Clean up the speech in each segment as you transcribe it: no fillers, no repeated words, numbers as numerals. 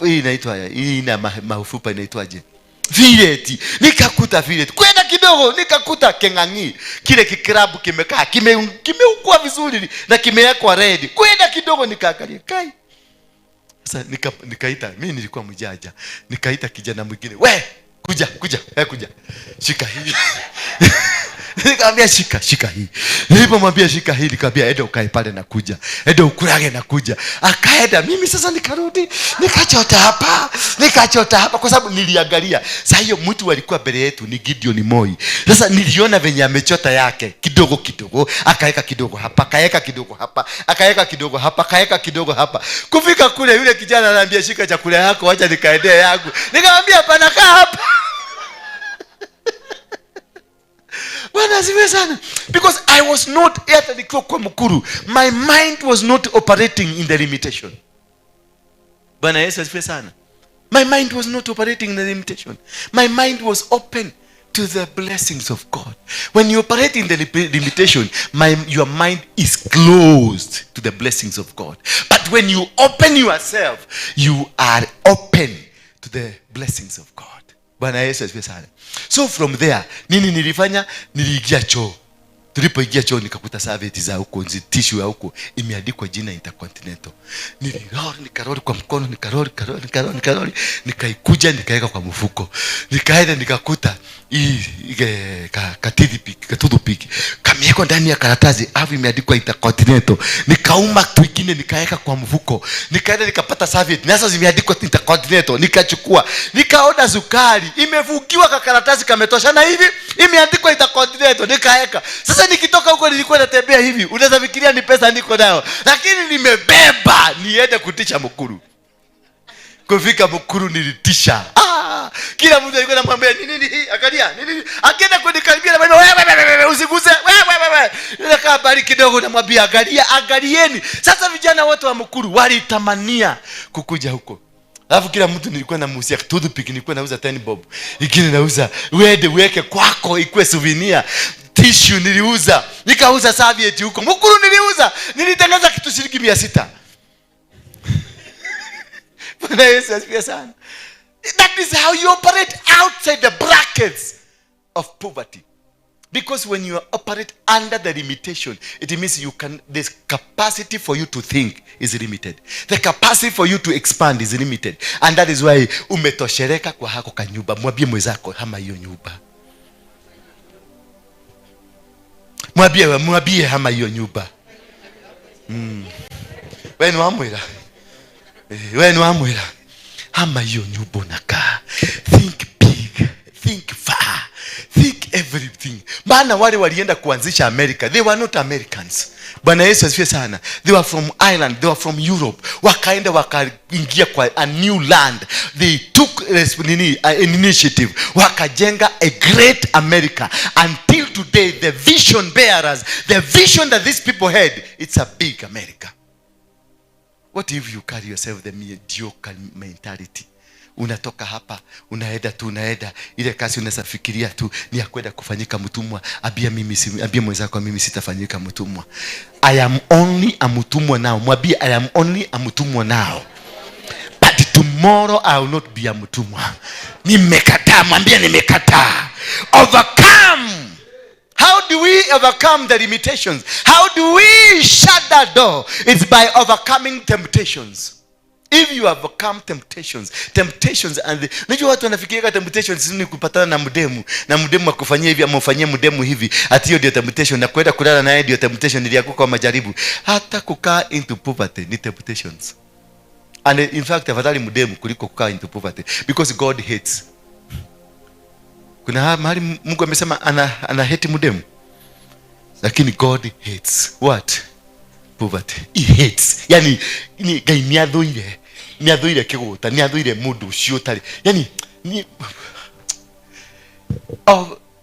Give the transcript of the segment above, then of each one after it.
Hii inaitwa, hii ina mafupa inaitwaje? Fileti. Nikakuta fileti. Kwenda kidogo nikakuta keng'ang'i. Kile kikrabu kimekaa, kimeukua vizuri na kimewekwa red. Kwenda kidogo nikaangalia kai. Sasa nikaita, mimi nilikuwa mjanja. Nikaita kijana mwingine, "We, kuja, kuja, kuja. Shika hii." Nikamwambia shika, shika hii. Nilipomwambia shika hii, nikamwambia enda ukae pale na kuja. Enda ukulage na kuja. Akaenda, mimi sasa nikarudi, nikachota hapa, nikachota hapa kwa sababu niliangalia. Sasa hiyo mtu alikuwa mbele yetu ni Gideon Moi. Sasa niliona venye amechota yake kidogo kidogo, akaweka kidogo hapa, akaweka kidogo hapa, akaweka kidogo hapa, akaweka kidogo hapa. Kufika kule yule kijana ananiambia shika chakula yako, acha nikaendee yangu. Nikamwambia hapana, kaa hapa. Bwana asifiwe sana. Because I was not, hata nikiwa kwa Mukuru, my mind was not operating in the limitation. Bwana Yesu asifiwe sana. My mind was not operating in the limitation. My mind was open to the blessings of God. When you operate in the limitation, your mind is closed to the blessings of God. But when you open yourself, you are open to the blessings of God. Bwana Yesu asifiwe sana. So from there, nini nilifanya? Niliingia choo. Tulipoingia choo nikakuta serviette za huko, tissue ya huko imeandikwa jina Intercontinental. Niliroli, nikaroli kwa mkono, nikaroli, nikaroli, nikaroli, nikaroli, nikaikuja nikaweka kwa mfuko. Nikaenda nikakuta hii katuthupick kamewekwa ndani ya karatasi, hapo imeandikwa Intercontinental. Nikauma twingine nikaweka kwa mfuko. Nikaenda nikapata serviette, nazo zimeandikwa Intercontinental, nikachukua. Nikaona sukari imefungiwa kwa karatasi kametoshana hivi, imeandikwa Intercontinental, nikaweka. Sasa nikitoka huko nilikuwa natembea hivi, unaweza fikiria ni pesa niko nayo, lakini nimebeba niende kutisha Mukuru. Kufika Mukuru nilitisha. Kila mtu alikuwa anamwambia nini nini hii, angalia nini nini. Akienda kunikaribia anamwambia wewe, wewe, wewe, usiguse, wewe, wewe, wewe. Yule kaa mbali kidogo namwambia angalia, angalieni. Sasa vijana wote wa Mukuru walitamania kukuja huko. Alafu kila mtu nilikuwa namuuzia toothpick, nilikuwa nauza 10 bob. Ingine nauza uende uweke kwako ikuwe souvenir. Tissue niliuza, nikauza serviette huko Mukuru niliuza, nilitengeneza kitu shilingi 600. Bwana Yesu asifiwe sana. That is how you operate outside the brackets of poverty. Because when you operate under the limitation, it means the capacity for you to think is limited. The capacity for you to expand is limited. And that is why umetoshereka kwa hako kanyumba. Mwambie mwenzako hama hiyo nyumba. Mwambie, mwambie hama hiyo nyumba. Wewe ni wamwira. Wewe ni wamwira. Hama hiyo nyumba unakaa. Think big, think far, think everything. Maana wale walienda kuanzisha America, they were not Americans. Bwana Yesu asifiwe sana. They were from Ireland, they were from Europe. Wakaenda wakaingia kwa a new land. They took an initiative. Wakajenga a great America. Until today, the vision bearers, the vision that these people had, it's a big America. What if you carry yourself the mediocre mentality? Unatoka hapa, unaenda tu, unaenda. Ile kazi unasafikiria tu ni ya kwenda kufanyika mtumwa. Ambia mimi si, ambia mwenzako mimi sitafanyika mtumwa. I am only a mtumwa now. Mwambie I am only a mtumwa now. But tomorrow I will not be a mtumwa. Nimekataa, mwambie nimekataa. Overcome. How do we overcome the limitations? How do we shut that door? It's by overcoming temptations. If you overcome temptations, temptations and the, unajua watu wanafikiria temptations ni kupatana na mdemu, na mdemu akufanyia hivi ama ufanyie mdemu hivi, ati hiyo ndio temptation, na kwenda kulala naye ndio temptation, ili kwa majaribu. Hata kukaa into poverty ni temptations. And in fact afadhali mdemu kuliko kukaa into poverty, because God hates. Kuna mahali Mungu amesema ana hate mdemu, lakini God hates what? Poverty. He hates. Yani ni Ngai niathuire, niathuire kiguta, niathuire mundu ucio utari. Yani ni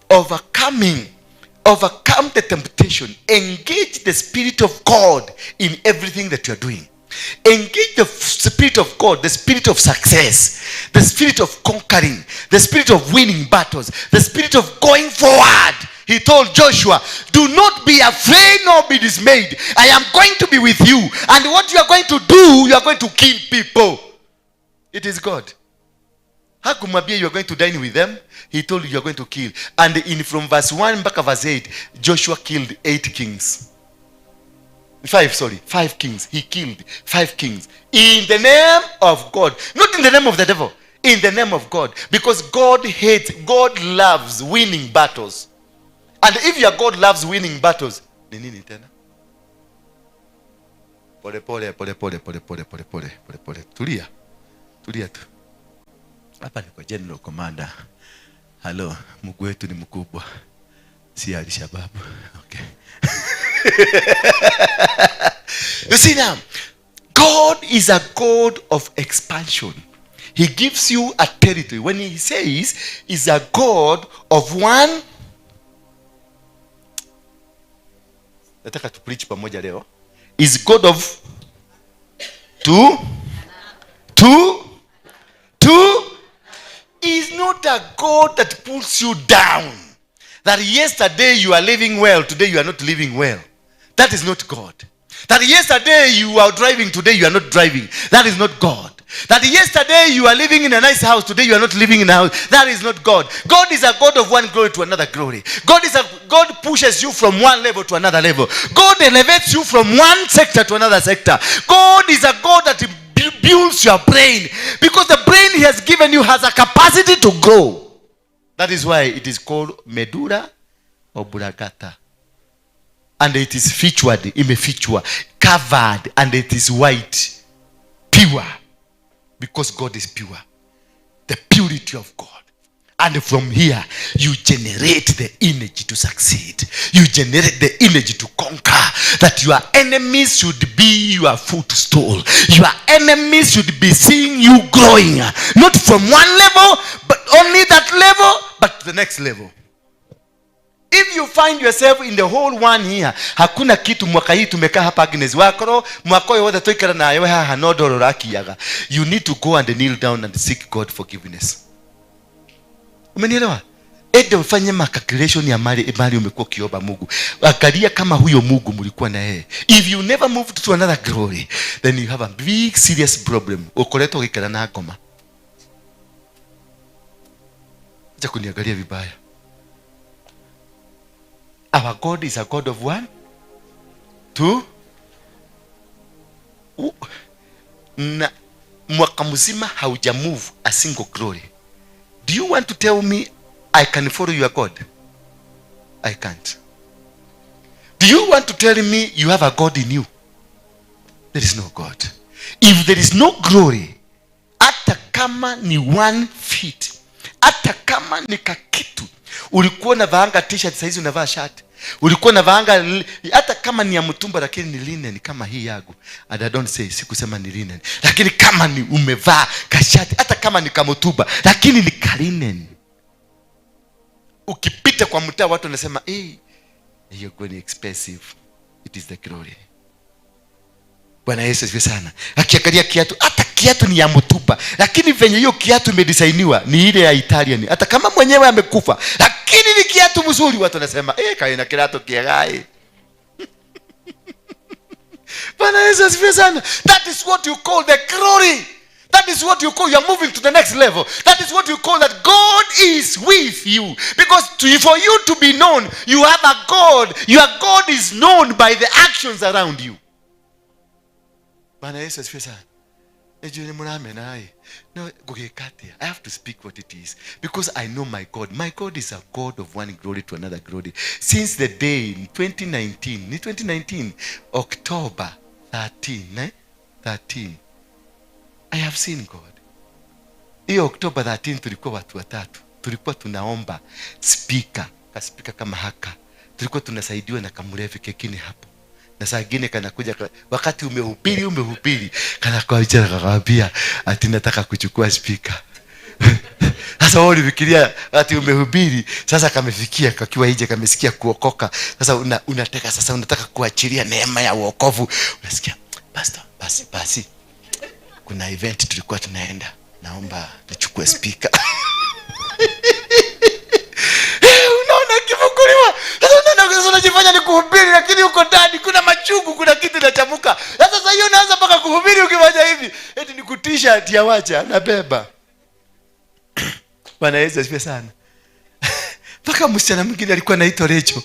overcoming, overcome the temptation, engage the spirit of God in everything that you are doing. Engage the spirit of God, the spirit of success, the spirit of conquering, the spirit of winning battles, the spirit of going forward. He told Joshua, do not be afraid nor be dismayed. I am going to be with you. And what you are going to do, you are going to kill people. It is God. Hakumwambia you are going to dine with them. He told you you are going to kill. And in from verse 1 mpaka verse 8, Joshua killed 8 kings. 5, sorry, 5 kings. He killed 5 kings in the name of God. Not in the name of the devil. In the name of God. Because God hates, God loves winning battles. And if your God loves winning battles, ni nini tena? Pole pole pole pole pole pole pole pole pole pole. Tulia. Tulia tu. Hapa ni kwa General Commander. Hello, Mungu wetu ni mkubwa. Si Al-Shabaab. Okay. You see now, God is a God of expansion. He gives you a territory. When he says he's a God of one. Nataka tu preach pamoja leo. Is God of two, two, two. Is not a God that pulls you down. That yesterday you are living well, today you are not living well. That is not God. That yesterday you are driving, today you are not driving. That is not God. That yesterday you are living in a nice house, today you are not living in a house. That is not God. God is a God of one glory to another glory. God pushes you from one level to another level. God elevates you from one sector to another sector. God is a God that builds your brain, because the brain he has given you has a capacity to grow. That is why it is called medulla oblongata. And it is featured, imefeature, covered, and it is white, pure. Because God is pure. The purity of God. And from here, you generate the energy to succeed. You generate the energy to conquer. That your enemies should be your footstool. Your enemies should be seeing you growing. Not from one level, but only that level, but to the next level. If you find yourself in the whole 1 year, hakuna kitu mwaka hii tumekaa hapa Agnes wakoro, mwaka ũyũ wothe tũikara nawe haha no ndoro ũrakiaga. You need to go and kneel down and seek God forgiveness. Umenielewa? Ende ufanye ma-calculation ya mali umekuwa ukiomba Mungu. Angalia kama huyo Mungu mlikuwa na yeye. If you never moved to another glory, then you have a big serious problem. Ukoretwo gikera na ngoma. Acha kuniangalia vibaya. Our God is a God of 1, 2. Na mwaka mzima hauja move a single glory. Do you want to tell me I can follow your God? I can't. Do you want to tell me you have a God in you? There is no God. If there is no glory, hata kama ni 1 feet, hata kama ni kakitu, ulikuwa unavaanga t-shirt, saizi unavaa shirt. Ulikuwa unavaanga hata kama ni ya mtumba lakini ni linen kama hii yangu. And I don't say, sikusema ni linen. Lakini kama ni umevaa kashati, hata kama ni kamutumba lakini ni kalinen. Ukipita kwa mtaa watu wanasema, hey, hiyo nguo ni expensive. It is the glory. Bwana Yesu asifiwe sana. Akiangalia kiatu, hata kiatu ni ya mtumba, lakini venye hiyo kiatu imedesigniwa ni ile ya Italian. Hata kama mwenyewe amekufa, lakini ni kiatu mzuri, watu wanasema, kaina kiatu kiegai. Bwana Yesu asifiwe sana. That is what you call the glory. That is what you call you are moving to the next level. That is what you call that God is with you. Because for you to be known, you have a God. Your God is known by the actions around you. Bwana Yesu asifiwe sana. Ejue ni murame naye. No, gugekatia. I have to speak what it is. Because I know my God. My God is a God of one glory to another glory. Since the day in 2019, ni 2019, October 13, 13. I have seen God. Hiyo October 13 tulikuwa watu watatu. Tulikuwa tunaomba speaker, ka speaker kama haka. Tulikuwa tunasaidiwa na kamurevi kekini hapo. Na saa ingine kanakuja wakati umehubiri, kanakuja kakakwambia ati nataka kuchukua speaker. Sasa wewe ulifikiria ati umehubiri, sasa kamefikia kakiwa nje kamesikia kuokoka. Sasa unataka sasa unataka kuachilia neema ya wokovu. Unasikia pastor, basi basi. Kuna event tulikuwa tunaenda, naomba nichukue speaker. Unaona kifunguliwa. Sasa unaona sasa unajifanya ni kuhubiri lakini uko ndani kuna machungu, kuna kitu kinachamuka. Sasa sasa hiyo unaanza mpaka kuhubiri ukifanya hivi. Eti ni kutisha ati awacha anabeba. Bwana Yesu asifiwe sana. Mpaka msichana mwingine alikuwa anaitwa Rachel,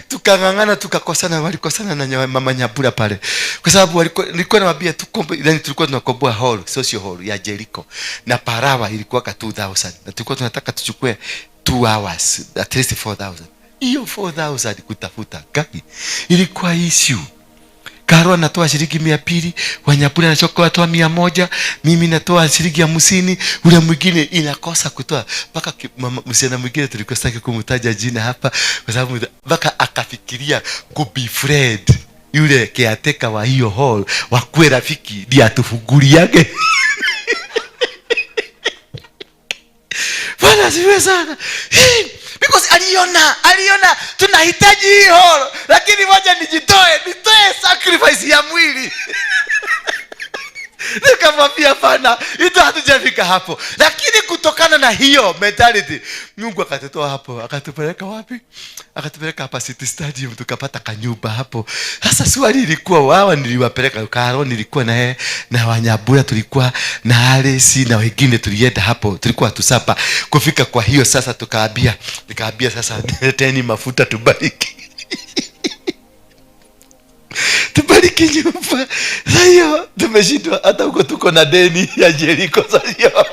tukang'ang'ana, tukakosana, walikosana na mama Nyabura pale, kwa sababu nilikuwa nawaambia tukombe, yani tulikuwa tunakomboa hall, social hall ya Jericho, na per hour ilikuwa ka 2000, na tulikuwa tunataka tuchukue 2 hours at least 4000. Hiyo 4000 kutafuta gani ilikuwa issue. Karo anatoa shilingi 200, Wanyabura anachoka atoa 100, mimi natoa shilingi 50, ule mwingine inakosa kutoa mpaka msichana mwingine tulikuwa sitaki kumtaja jina hapa kwa sababu mpaka akafikiria kubefriend yule caretaker wa hiyo hall, wakuwe rafiki ndiye atufunguliage. Bwana asifiwe sana. Hey, because aliona tunahitaji hii hall, lakini wacha nitoe sacrifice ya mwili. Nikamwambia hapana, ito hatujafika hapo. Lakini kutokana na hiyo mentality, Mungu akatutoa hapo, akatupeleka wapi? Akatupeleka hapa City Stadium, tukapata kanyumba hapo. Sasa swali ilikuwa, wao niliwapeleka Karo, nilikuwa na yeye na Wanyabura, tulikuwa na Alice na wengine, tulienda hapo, tulikuwa watu saba. Kufika kwa hiyo sasa nikaambia sasa leteni mafuta tubariki. Tubariki nyumba. Sasa hiyo tumeshindwa, hata huko tuko na deni ya Jericho sasa hiyo.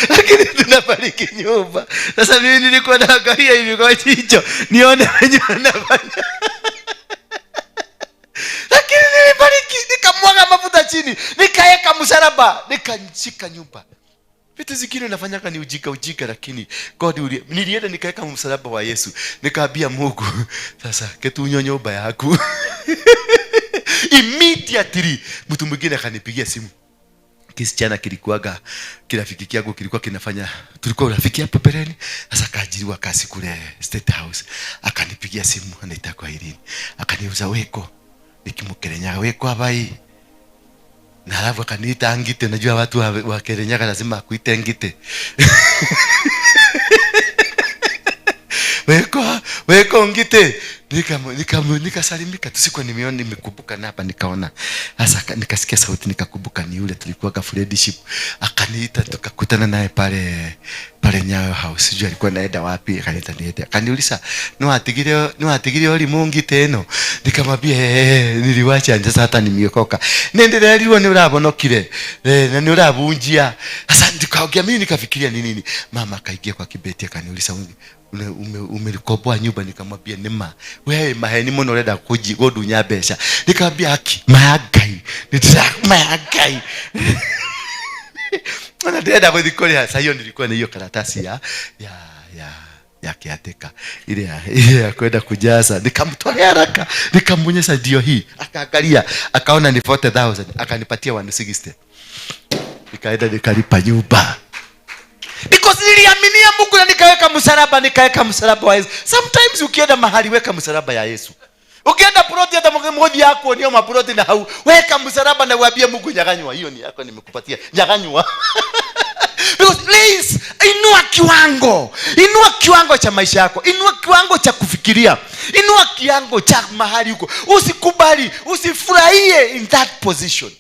Lakini tunabariki nyumba. Sasa mimi nilikuwa naangalia hivi kwa jicho nione wenyewe wanafanya. Lakini nilibariki, nikamwaga mafuta chini, nikaeka msalaba, nikashika nyumba. Vitu zingine unafanyaka ni ujika ujika, lakini God nilienda nikaeka msalaba wa Yesu, nikaambia Mungu, sasa ketunyo nyumba yaku. Immediately mtu mwingine akanipigia simu. Kisichana kilikuwaga kirafiki kiangu, kilikuwa kinafanya, tulikuwa urafiki hapo mbeleni. Sasa akaajiriwa kazi kule State House, akanipigia simu, anaita kwa Irene, akaniuza weko nikimukerenyaga weko abai, na alafu akaniita ngite. Unajua watu wa Kerenyaga lazima akuite ngite. Weko, weko ngite. Nikasalimika tu, sikuwa nimeona, nimekumbuka na hapa nikaona. Sasa nikasikia sauti nikakumbuka ni yule tulikuwa ka friendship. Akaniita tukakutana naye pale Nyayo House. Sijui alikuwa naenda wapi, akaniita niende. Akaniuliza, "Niwatigire oli mungi teno?" Nikamwambia, niliwacha sasa hata nimeokoka. Nendelea ni urabonokire. Na ni urabunjia. Sasa nikaongea mimi nikafikiria ni nini. Mama akaingia kwa kibeti akaniuliza, umelikoboa nyumba? Nikamwambia nima wewe maheni muno urenda kudunya mbeca. Nikamwambia haki maya Ngai, nitira maya Ngai. Ona ndĩrenda gũthiĩ kũrĩha. Sasa hiyo nilikuwa na hiyo karatasi ya kiateka ile ya kwenda kujaza. Nikamtolea haraka, nikamwonyesha ndio hii. Akaangalia, akaona ni 40,000, akanipatia 160. Nikaenda nikalipa nyumba. Because niliaminia Mungu na nikaweka msalaba, nikaweka msalaba wa Yesu. Sometimes ukienda mahali weka msalaba ya Yesu. Ukienda ploti hata mmoja yako ndio maploti na hau, weka msalaba na uambie Mungu nyaganywa, hiyo ni yako nimekupatia. Nyaganywa. Because please, inua kiwango. Inua kiwango cha maisha yako. Inua kiwango cha kufikiria. Inua kiwango cha mahali huko. Usikubali, usifurahie in that position.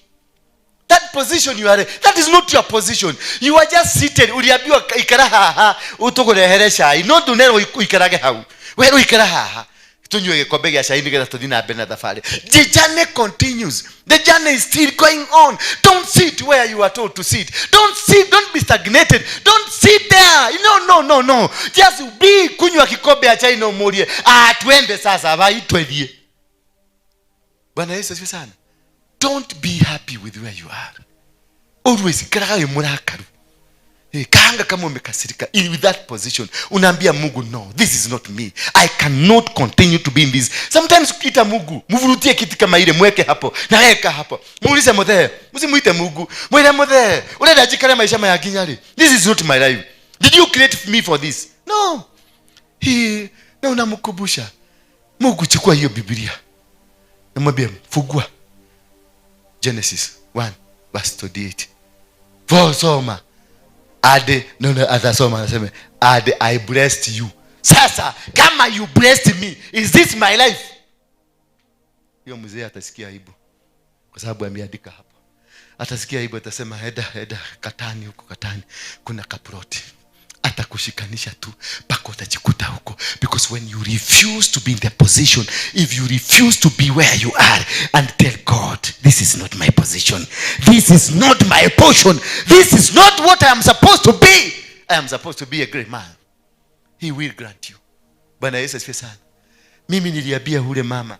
That position you are, that is not your position. You are just seated. Uliambiwa ikara haha, utukurehere cai. No ndunero ikarage hau. Wewe ikara haha. Tunywe gikombe gĩa cai nĩgetha tũthiĩ na mbere na thabarĩ. The journey continues. The journey is still going on. Don't sit where you are told to sit. Don't sit, don't be stagnated. Don't sit there. No, no, no, no. Just be kunywa kikombe ya chai na umurie. Twende sasa, vai twethie. Bwana Yesu asifiwe sana. Don't be happy with where you are. Always ikaraga wĩ mũrakaru. Kaanga kama umekasirika in that position. Unaambia Mungu, no, this is not me. I cannot continue to be in this. Sometimes ukiita Mungu, mvurutie kiti kama ile, mweke hapo, na weka hapo. Muulize muthe, msimuite Mungu. Mwende muthe, urenda njikare maisha maya nginya rĩ? This is not my life. Did you create me for this? No. He, na unamkumbusha. Mungu, chukua hiyo Biblia. Namwambia, fungua Genesis 1 verse 28. Fo soma. Ade, no, no, atasoma anasema, Ade, I blessed you. Sasa kama you blessed me, is this my life? Hiyo mzee atasikia aibu kwa sababu ameandika hapo. Atasikia aibu, atasema eda eda Katani, huko Katani kuna kaploti. Atakushikanisha tu mpaka utajikuta huko, because when you refuse to be in the position, if you refuse to be where you are and tell God, "This is not my position, this is not my portion, this is not what I am supposed to be, I am supposed to be a great man," he will grant you. Bwana Yesu asifiwe sana. Mimi niliambia ule mama,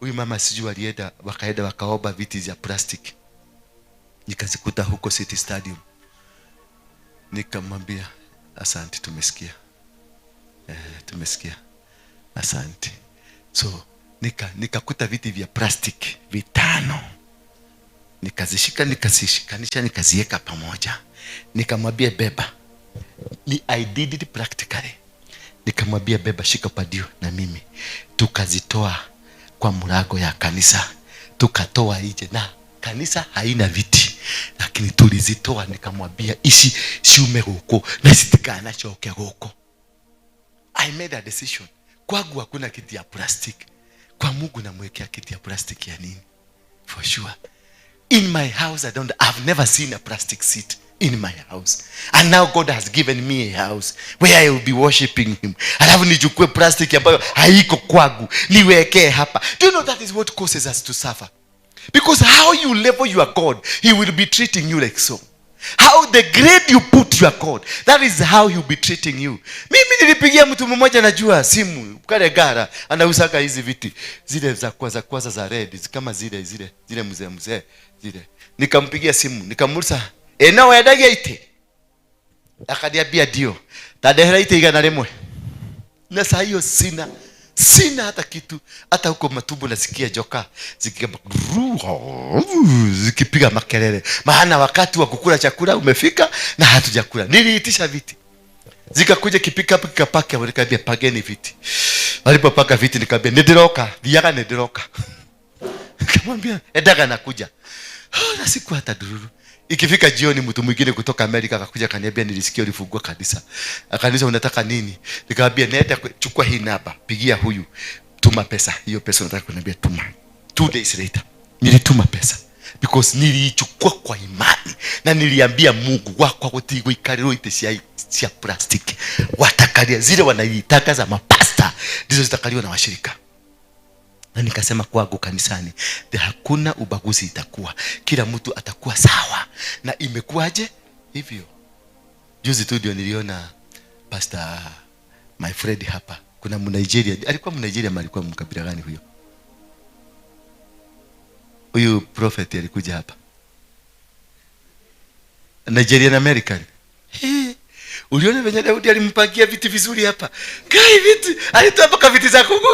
huyu mama sijui walienda, wakaenda wakaomba viti za plastic, nikazikuta huko City Stadium. Nikamwambia, "Asante, tumesikia, tumesikia, asante." So nikakuta viti vya plastic vitano, nikazishika, nikazishikanisha, nikaziweka pamoja, nikamwambia, "Beba." I did it practically. Nikamwambia, "Beba, shika padio." Na mimi tukazitoa kwa mlango ya kanisa, tukatoa nje, na kanisa haina viti, lakini tulizitoa. Nikamwambia, "Ici ciume guku na citikanacoke guku." I made a decision. Kwangu hakuna kiti ya plastic. Kwa Mungu namwekea kiti ya plastic ya nini? For sure, in my house I don't I've never seen a plastic seat in my house, and now God has given me a house where I will be worshiping him, alafu nichukue plastic ambayo haiko kwangu niwekee hapa? Do you know that is what causes us to suffer? Because how you level your God, he will be treating you like so. How the grade you put your God, that is how he'll be treating you. Mimi nilipigia mtu mmoja, najua, simu kale gara anausaka hizi viti zile za kwanza kwanza za red, kama zile zile zile mzee mzee zile. Nikampigia simu, nikamuuliza, "Eno wendagia ite?" Akaniambia, "Ndio, tandehera ite 100." Na saa hiyo sina hata kitu. Hata huko matumbo nasikia joka zikipiga makelele, maana wakati wa kukula chakula umefika na hatujakula. Niliitisha viti, zikakuja, kipikapu kikapaki. Nikaambia, "Pageni viti." Walipopaka viti, nikaambia, "Nĩndĩroka, thiaga, nĩndĩroka." Nikamwambia, "Endaga, nakuja." Oh, na siku hata dururu. Ikifika jioni, mtu mwingine kutoka Amerika akakuja, akaniambia, "Nilisikia ulifungua kanisa." Akaniuliza, "Unataka nini?" Nikamwambia, "Nenda chukua hii namba, pigia huyu, tuma pesa. Hiyo pesa unataka kuniambia, tuma." 2 days later nilituma pesa, because niliichukua kwa imani na niliambia Mungu wakwa gutigũikarĩrwo itĩ cia plastic, watakaria zile wanaitaka za mapasta ndizo zitakaliwa na washirika. Na nikasema kwangu kanisani the hakuna ubaguzi itakuwa, kila mtu atakuwa sawa. Na imekuwaje hivyo? Juzi tu ndio niliona Pastor my friend hapa, kuna Mnigeria, alikuwa Mnigeria ama alikuwa mkabila gani huyo? Huyu prophet alikuja hapa, Nigerian American. Hey, uliona venye Daudi alimpangia viti vizuri hapa? Kai, viti alitoa mpaka viti za kuku,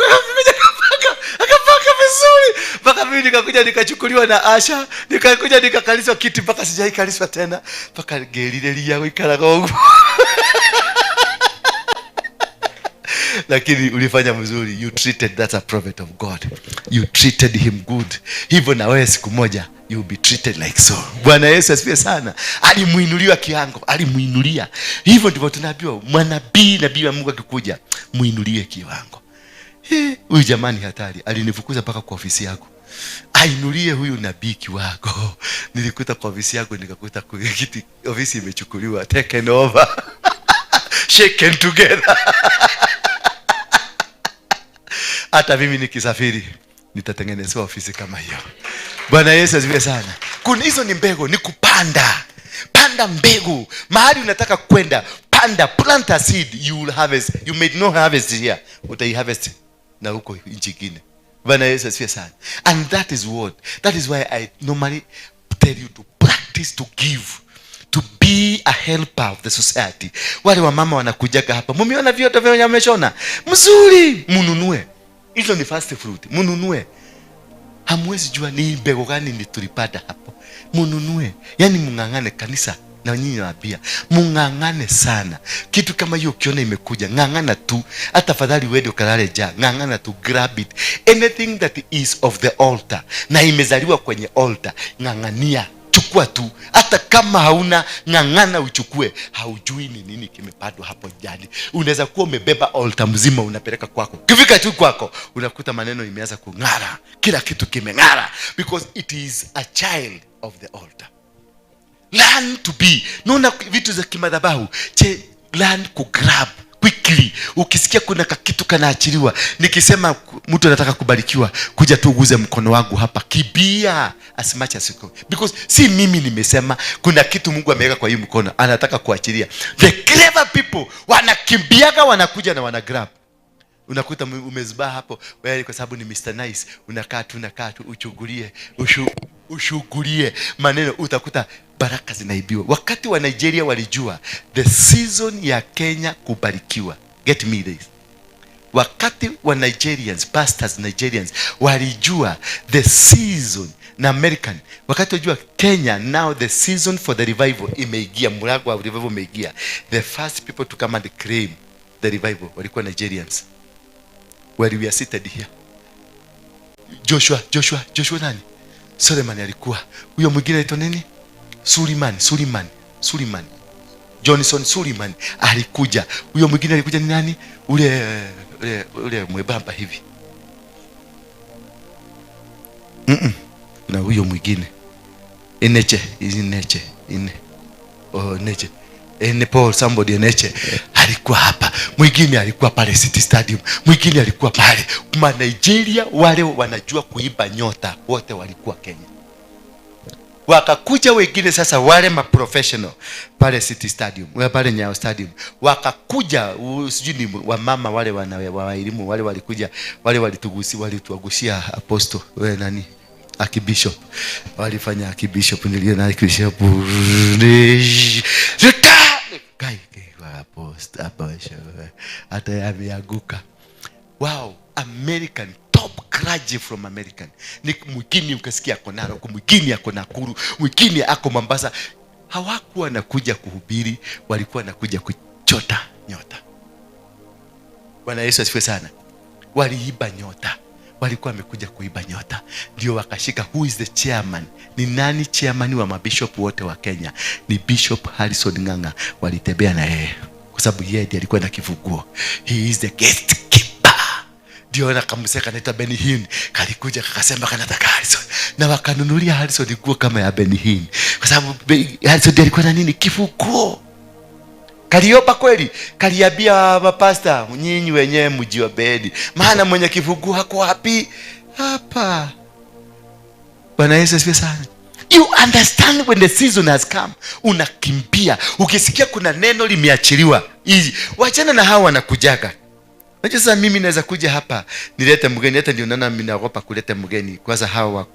akapanga, akapanga vizuri mpaka mimi nikakuja nikachukuliwa na Asha, nikakuja nikakaliswa kiti mpaka sijaikaliswa tena, mpaka ngĩrirĩria gũikaraga ũguo. Lakini ulifanya mzuri. You treated, that's a prophet of God, you treated him good. Hivyo na wewe siku moja you will be treated like so. Bwana Yesu asifiwe sana. Alimuinuliwa kiwango, alimuinulia. Hivyo ndivyo tunaambiwa, mwanabii, nabii wa Mungu akikuja, muinulie kiwango. Huyu jamani hatari, alinifukuza mpaka kwa ofisi yangu. Ainulie huyu nabii kiwango. Nilikuta kwa ofisi yangu, nikakuta kiti, ofisi imechukuliwa, taken over, shaken together. Hata mimi nikisafiri nitatengenezewa ofisi kama hiyo. Bwana Yesu asifiwe sana. Kuna hizo ni mbegu, ni kupanda. Panda mbegu mahali unataka kwenda, panda, plant a seed, you will harvest. You may not harvest here, utaiharvest na huko nchi ingine. Bwana Yesu asifiwe sana. And that is why I normally tell you to practice to give, to be a helper of the society. Wale wamama wanakujaga hapa, mumeona vyote vyenye wameshona mzuri, mununue. Hizo ni first fruit, mununue. Hamwezi jua ni mbegu gani ni tulipanda hapo. Mununue, yaani mung'ang'ane. Kanisa na nyinyi nawaambia, mung'ang'ane sana. Kitu kama hiyo ukiona imekuja, ng'ang'ana tu. Hata fadhali uende ukalale njaa, ng'ang'ana tu, grab it. Anything that is of the altar na imezaliwa kwenye altar, ng'ang'ania, chukua tu. Hata kama hauna, ng'ang'ana uchukue. Haujui ni nini kimepandwa hapo ndani. Unaweza kuwa umebeba altar mzima unapeleka kwako, kifika tu kwako unakuta maneno imeanza kung'ara, kila kitu kimeng'ara, because it is a child of of the altar. Learn to be, naona vitu za kimadhabahu che, learn kugrab quickly. Ukisikia kuna kakitu kanaachiliwa, nikisema mtu anataka kubarikiwa, kuja tu uguze mkono wangu hapa, kibia as much as you can, because si mimi nimesema. Kuna kitu Mungu ameweka kwa hii mkono, anataka kuachilia. The clever people wanakimbiaga, wanakuja na wanagrab. Unakuta umezubaa hapo wewe, kwa sababu ni Mr. Nice, unakaa tu, unakaa tu, uchungulie, ushughulie maneno, utakuta baraka zinaibiwa. Wakati wa Nigeria walijua the season ya Kenya kubarikiwa, get me this, wakati wa Nigerians, pastors Nigerians walijua the season na American, wakati wajua Kenya now the season for the revival imeingia, mlango wa revival umeingia, the first people to come and claim the revival walikuwa Nigerians. Where we are seated here, Joshua, Joshua, Joshua nani, Suleiman alikuwa huyo, mwingine anaitwa nini, Suleiman, Suleiman, Suleiman Johnson, Suleiman alikuja. Huyo mwingine alikuja ni nani, ule mwembamba hivi? Na huyo mwingine Eneche, Eneche, Ine, oh, Eneche, Ene Paul, somebody Eneche alikuwa hapa, mwingine alikuwa pale City Stadium, mwingine alikuwa pale. Ma Nigeria wale wanajua kuiba nyota wote walikuwa Kenya. Wakakuja wengine sasa, wale maprofessional pale City Stadium, pale Nyayo Stadium wakakuja, sijui ni wamama wale wana wa elimu wale walikuja, wale walitugusi, walituagushia apostle, we nani, archbishop, walifanya archbishop, niliona archbishop Kai, apostle, apostle, hata ameanguka. Wow, American top clergy from American ni mwingine ukasikia ako Narok, mwingine ako Nakuru, mwingine ako Mombasa. Hawakuwa wanakuja kuhubiri, walikuwa wanakuja kuchota nyota. Bwana Yesu asifiwe sana. Waliiba nyota, walikuwa wamekuja kuiba nyota, ndio wakashika. Who is the chairman? Ni nani chairman wa mabishop wote wa Kenya? Ni Bishop Harrison Ng'ang'a. Walitembea na yeye kwa sababu yeye ndiye alikuwa na kifunguo. He is the gatekeeper. Ndio na kamseka kanaitwa Benny Hinn kalikuja kakasema kanataka Harrison, na wakanunulia Harrison nguo kama ya Benny Hinn, kwa sababu Harrison ndiye alikuwa na nini? Kifunguo. Kaliopa kweli, kaliambia mapasta, "Nyinyi wenyewe mjiobedi, maana mwenye kifunguo hako wapi hapa." Bwana Yesu asifiwe sana. You understand when the season has come, unakimbia. Ukisikia kuna neno limeachiliwa hizi, wachana na hawa wanakujaga. Unajua sasa mimi naweza kuja hapa nilete mgeni, hata ndio naona mimi naogopa kuleta mgeni kwanza, hawa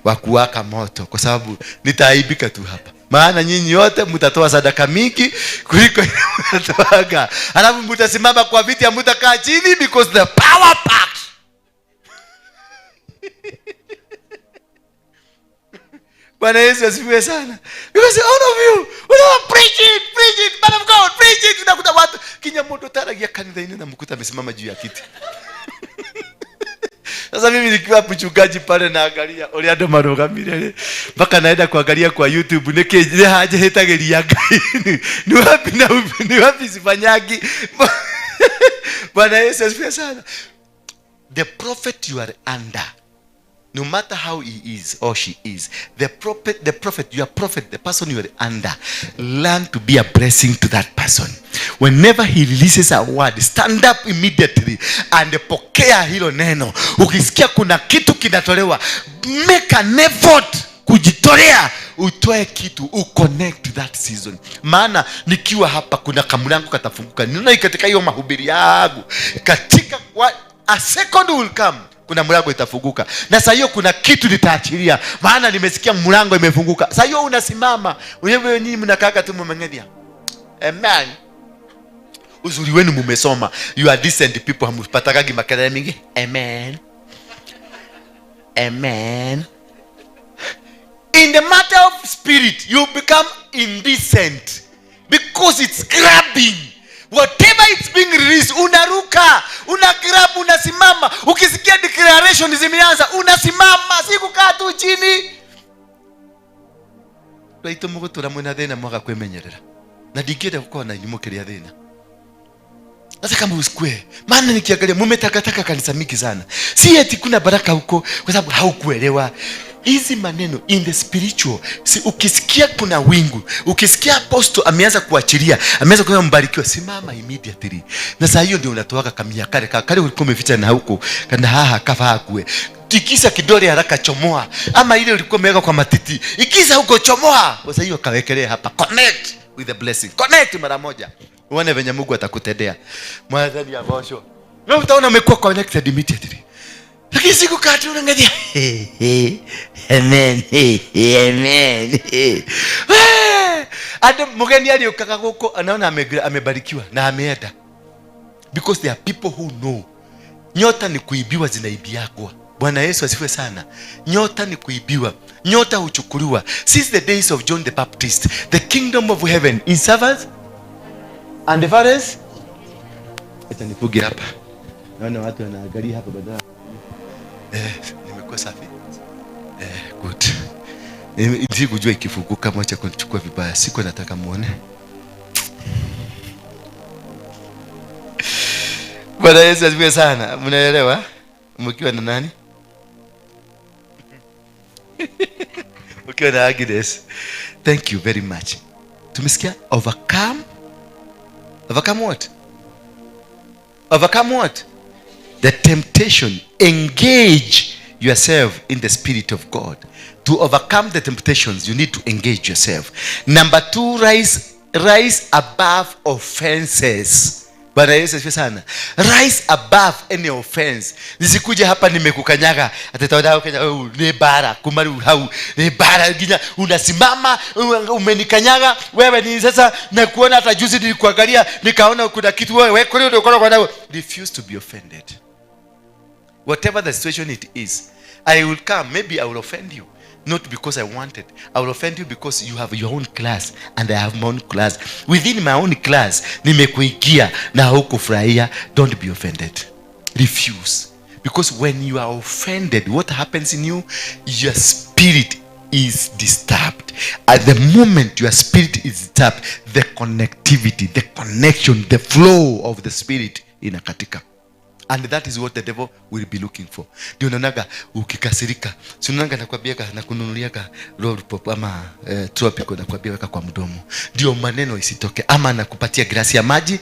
wakuwaka moto, kwa sababu nitaaibika tu hapa, maana nyinyi yote mtatoa sadaka mingi kuliko mtatoaga, alafu mtasimama kwa viti, hamtakaa chini because the power pack. Bwana Yesu asifiwe sana. Because all of you, unaona, preach it, preach it, man of God, preach it. Unakuta watu kinya moto taragia kanitha-inĩ na mkuta amesimama juu ya kiti. Sasa mimi nikiwa mchungaji pale naangalia ũrĩa andũ marũgamire mpaka naenda kuangalia kwa YouTube nĩkĩ nĩ hanjĩhĩtagĩria Ngai, ni wapi na ni wapi sifanyagi. Bwana Yesu asifiwe sana. The prophet you are under, no matter how he is or she is, the prophet, your prophet, the person you are under, learn to be a blessing to that person. Whenever he releases a word, stand up immediately and pokea hilo neno. Ukisikia kuna kitu kinatolewa, make an effort kujitolea utoe kitu, uconnect to that season. Maana nikiwa hapa kuna kamlango katafunguka. Ninaona katika hiyo mahubiri yangu, katika a second will come, kuna mlango itafunguka, na saa hiyo kuna kitu nitaachilia, maana nimesikia mlango imefunguka. Saa hiyo unasimama wewe, nyinyi mnakaaga tu mmeng'edhia. Amen. Uzuri wenu mumesoma, you are decent people, hamupatakagi makelele mingi. Amen, amen. In the matter of spirit, you become indecent because it's grabbing whatever it's being released. Unaruka, una grab, unasimama. Ukisikia declaration zimeanza, unasimama, si kukaa tu chini. Raitå må gå tå ra mwä na thä na mwaga kwĩmenyerera, na ndingĩenda gũkorwo na inyuĩ mũkĩrĩa thĩna, nataka musikue, maana nikiangalia mumetakataka kanisa mingi sana. Si eti kuna baraka huko, kwa sababu haukuelewa. Hizi maneno in the spiritual, si ukisikia kuna wingu, ukisikia apostle ameanza kuachilia, ameanza kusema mbarikiwa, simama immediately. Na saa hiyo ndio unatoaka kamia kale kale ulikuwa umeficha na huko kana haha kafa hakue. Tikisa kidole haraka, chomoa. Ama ile ulikuwa umeweka kwa matiti, ikiza huko, chomoa. Kwa hiyo kawekelea hapa, connect with the blessing, connect mara moja, uone venye Mungu atakutendea. Mwathani agocwo. Na utaona umekuwa connected immediately. Lakini siku kati unaangalia, amen, amen. Ado mgeni aliyokaa huko anaona amebarikiwa na ameenda. Because there are people who know. Nyota ni kuibiwa, zinaibiagwa. Bwana Yesu asifiwe sana. Nyota ni kuibiwa. Nyota huchukuliwa. Since the days of John the Baptist, the kingdom of heaven is servants and the fathers. Acha nifuge hapa. Naona watu wanaangalia hapa badala. Nimekuwa safi. Good. Sikujua ikifunguka moja kunichukua vibaya. Siku nataka muone. Bwana Yesu asifiwe sana. Mnaelewa? Mkiwa na nani? Mkiwa na Agnes. Thank you very much. Tumesikia overcome. Overcome what? Overcome what? The temptation. Engage yourself in the Spirit of God. To overcome the temptations, you need to engage yourself. Number 2, rise above offenses. Bwana Yesu asifiwe sana. Rise above any offense. Nisikuje hapa nimekukanyaga. Atataona Kenya, oh, ni bara kumaru hau. Ni bara ginya unasimama umenikanyaga wewe ni sasa na kuona hata juzi nilikuangalia nikaona kuna kitu wewe kule ndio kwa nawe. Refuse to be offended. Whatever the situation it is, I will come, maybe I will offend you. Not because I wanted. I will offend you because you have your own class and I have my own class. Within my own class, nimekuingia na hukufurahia. Don't be offended. Refuse. Because when you are offended, what happens in you? Your spirit is disturbed. At the moment your spirit is disturbed, the connectivity, the connection, the flow of the spirit inakatika. And that is what the devil will be looking for. Ndio unaonaga ukikasirika, si unaonaga nakwambia na kununuliaga lollipop ama tropical, nakwambia weka kwa mdomo. Ndio maneno isitoke, ama nakupatia glasi ya maji,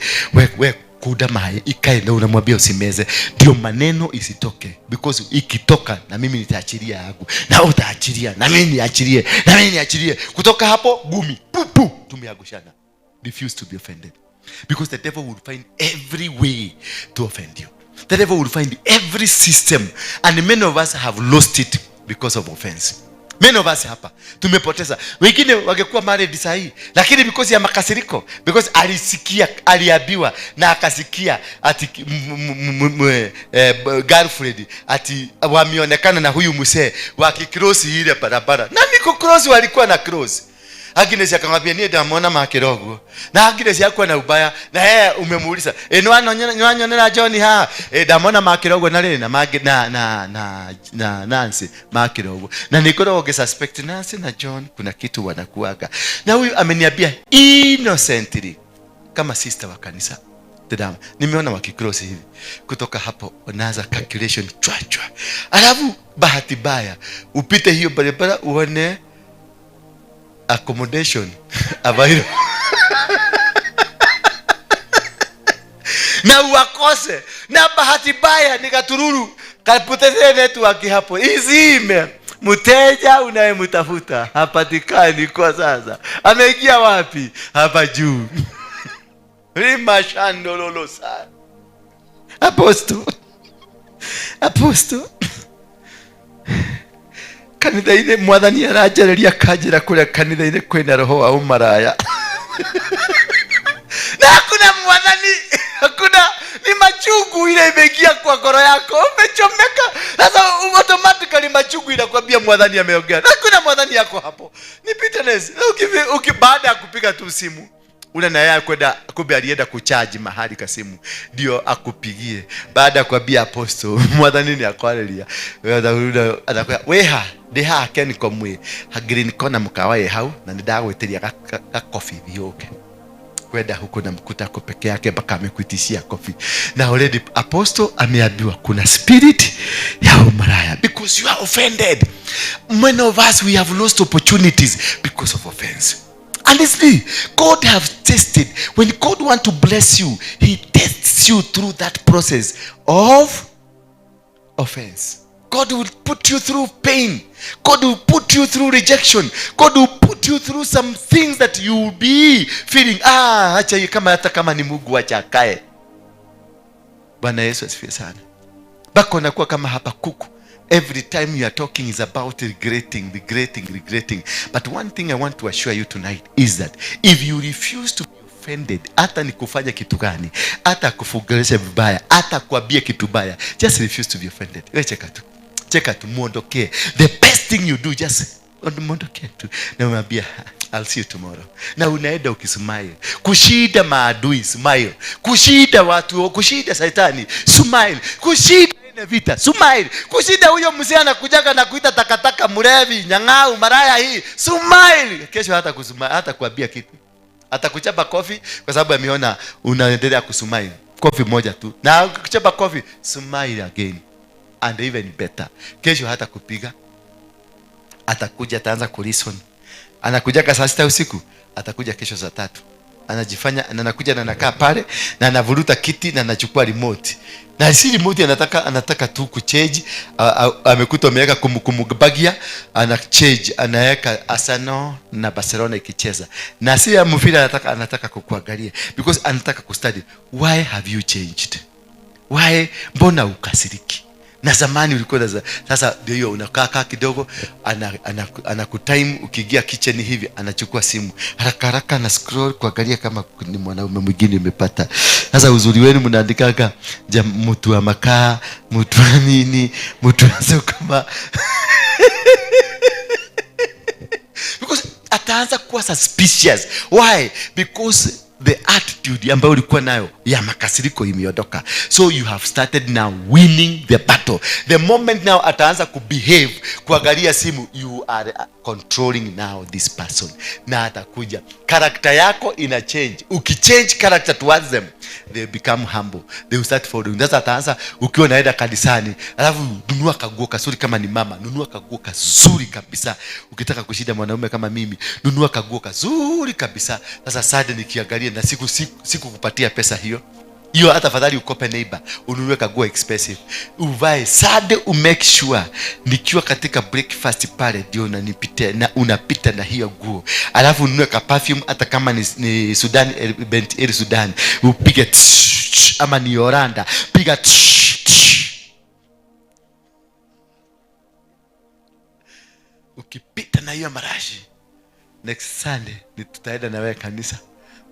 we kuda mai ikae na unamwambia usimeze. Ndio maneno isitoke, because ikitoka na mimi nitaachilia yangu, na utaachilia, na mimi niachilie, na mimi niachilie. Kutoka hapo gumi pu tumeagushana. Refuse to be offended, because the devil will find every way to offend you. The devil will find every system, and many of us have lost it because of offense. Many of us hapa tumepoteza. Wengine wangekuwa married sahi, lakini because ya makasiriko, because alisikia, aliambiwa na akasikia ati girlfriend ati wameonekana na huyu mzee wakicross ile barabara. Na niko cross, walikuwa na cross. Agnes akamwambia niye ndamuona makirogo. Na Agnes hakuwa na ubaya, na yeye umemuuliza, nwanyo John ha, ndamuona makirogo na rĩ na na na na Nancy makirogo. Na nikoro suspect Nancy na John kuna kitu wanakuaga. Na huyu ameniambia innocently kama sister wa kanisa. Tadam, nimeona wakicross hivi. Kutoka hapo wanaanza calculation chwa chwa. Alafu bahati mbaya upite hiyo barabara uone accommodation available. Na uwakose. Na bahati mbaya ni katururu kapoteze network hapo izime. Mteja unayemtafuta hapatikani kwa sasa. Ameingia wapi? Hapa juu. Rima shandololo sana. Apostle kanitha-inĩ mwathani aranjarĩria kanjĩra kũrĩa kanitha-inĩ kwĩna roho wa umaraya. Na hakuna mwathani, hakuna, ni machungu ile imeingia kwa ngoro yako, umechomeka. Sasa automatically machungu inakwambia mwathani ameongea. Na hakuna mwathani yako hapo. Ni bitterness. Na baada ya kupiga tu simu, ule na yeye kwenda, kumbe alienda kucharge mahali ka simu ndio akupigie. Baada ya kuambia apostle mwathani ni akwareria, atakwambia weha ndi haha Ken Komwe ha Green Corner mukawa ye hau na nindagwitiria ga coffee thiuke kwenda huko na mkuta ako peke yake mpaka amekuitishia coffee. Na already apostle ameambiwa kuna spirit ya umaraya because you are offended. Many of us, we have lost opportunities because of offense. Honestly, God have tested. When God want to bless you, he tests you through that process of offense. God will put you through pain. God will put you through rejection. God will put you through some things that you will be feeling, acha hii, kama hata kama ni Mungu, acha akae. Bwana Yesu asifiwe sana. Mpaka unakuwa kama Habakuku. Every time you are talking is about regretting, regretting, regretting. But one thing I want to assure you tonight is that if you refuse to be offended, hata ni kufanya kitu gani, hata kufugeresha vibaya, hata kuambia kitu baya, just refuse to be offended. Wewe cheka tu, cheka tu, muondokee. The best thing you do, just muondokee tu na umwambia, "I'll see you tomorrow," na unaenda ukismile. Kushida maadui, smile. Kushida watu, kushida Saitani, smile. Kushida ine vita, smile. Kushida huyo mzee anakujaga na kuita takataka, mlevi, nyang'au, maraya hii, smile. Kesho hata kusmile, hata kuambia kitu, atakuchapa kofi kwa sababu ameona unaendelea kusmile. Kofi moja tu, na kuchapa kofi, smile again and even better. Kesho hata kupiga, atakuja, ataanza kulisten. Anakujaga saa 6 usiku, atakuja kesho saa 3. Anajifanya na anakuja na anakaa pale na anavuruta kiti na anachukua remote, na si remote anataka, anataka tu kuchange. Amekuta ameweka kumbagia, ana change, anaweka Arsenal na Barcelona ikicheza, na si ya mpira anataka, anataka kukuangalia because anataka kustudy, why have you changed? Why, mbona ukasiriki na zamani ulikuwa sasa ndio hiyo unakaa kaa kidogo, ana kutime. Ukiingia kitchen hivi, anachukua simu haraka haraka na scroll kuangalia kama ni mwanaume mwingine umepata. Sasa uzuri wenu mnaandikaga mtu wa makaa, mtu wa nini, mtu wa sukuma, because ataanza kuwa suspicious. Why? Because the attitude ambayo ulikuwa nayo ya makasiriko imeondoka. So you have started now winning the battle. The moment now ataanza kubehave, kuangalia simu, you are controlling now this person, na atakuja, character yako ina change. Ukichange character towards them, they become humble, they will start following. Sasa ataanza, ukiwa unaenda kanisani, alafu nunua kaguo kazuri. Kama ni mama, nunua kaguo kazuri kabisa. Ukitaka kushinda mwanaume kama mimi, nunua kaguo kazuri kabisa. Sasa Sunday nikiangalia na siku kupatia pesa hiyo hiyo, hata afadhali ukope neighbor, ununue kaguo expensive, uvae Sunday, umake sure nikiwa katika breakfast pale ndio unanipitia na unapita na hiyo nguo. Alafu ununue ka perfume, hata kama ni Sudan, Bent El Sudan, upige tsh, tsh, ama ni Oranda, piga tsh, tsh. Ukipita na hiyo marashi, next Sunday ni tutaenda na wewe kanisa,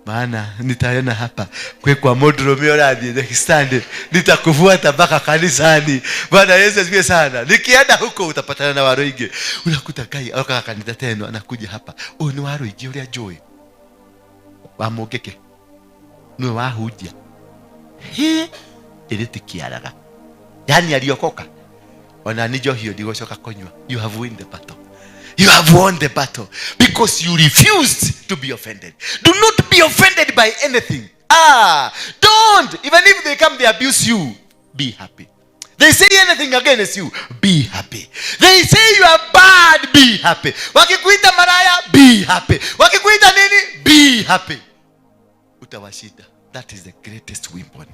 maana nitaona hapa kwe kwa mũndũrũme ũrathiĩ. Next Sunday nitakufuata mpaka kanisani. Bwana Yesu asifiwe sana. Nikienda huko utapatana na Waruinge, unakuta Ngai okaga kanitha teno, anakuja hapa, ũyũ nĩ Waruinge ũrĩa njũĩ wa Mũngĩkĩ, nĩwe wahunjia hĩ ĩrĩ ti kĩaraga, yani aliokoka ona ni njohi ndigũcoka kũnyua. You have win the battle. You have won the battle because you refused to be offended. Do not be offended by anything. Don't. Even if they come, they abuse you, be happy. They say anything against you, be happy. They say you are bad, be happy. Wakikuita maraya, be happy. Wakikuita nini, be happy. Utawashinda. That is the greatest weapon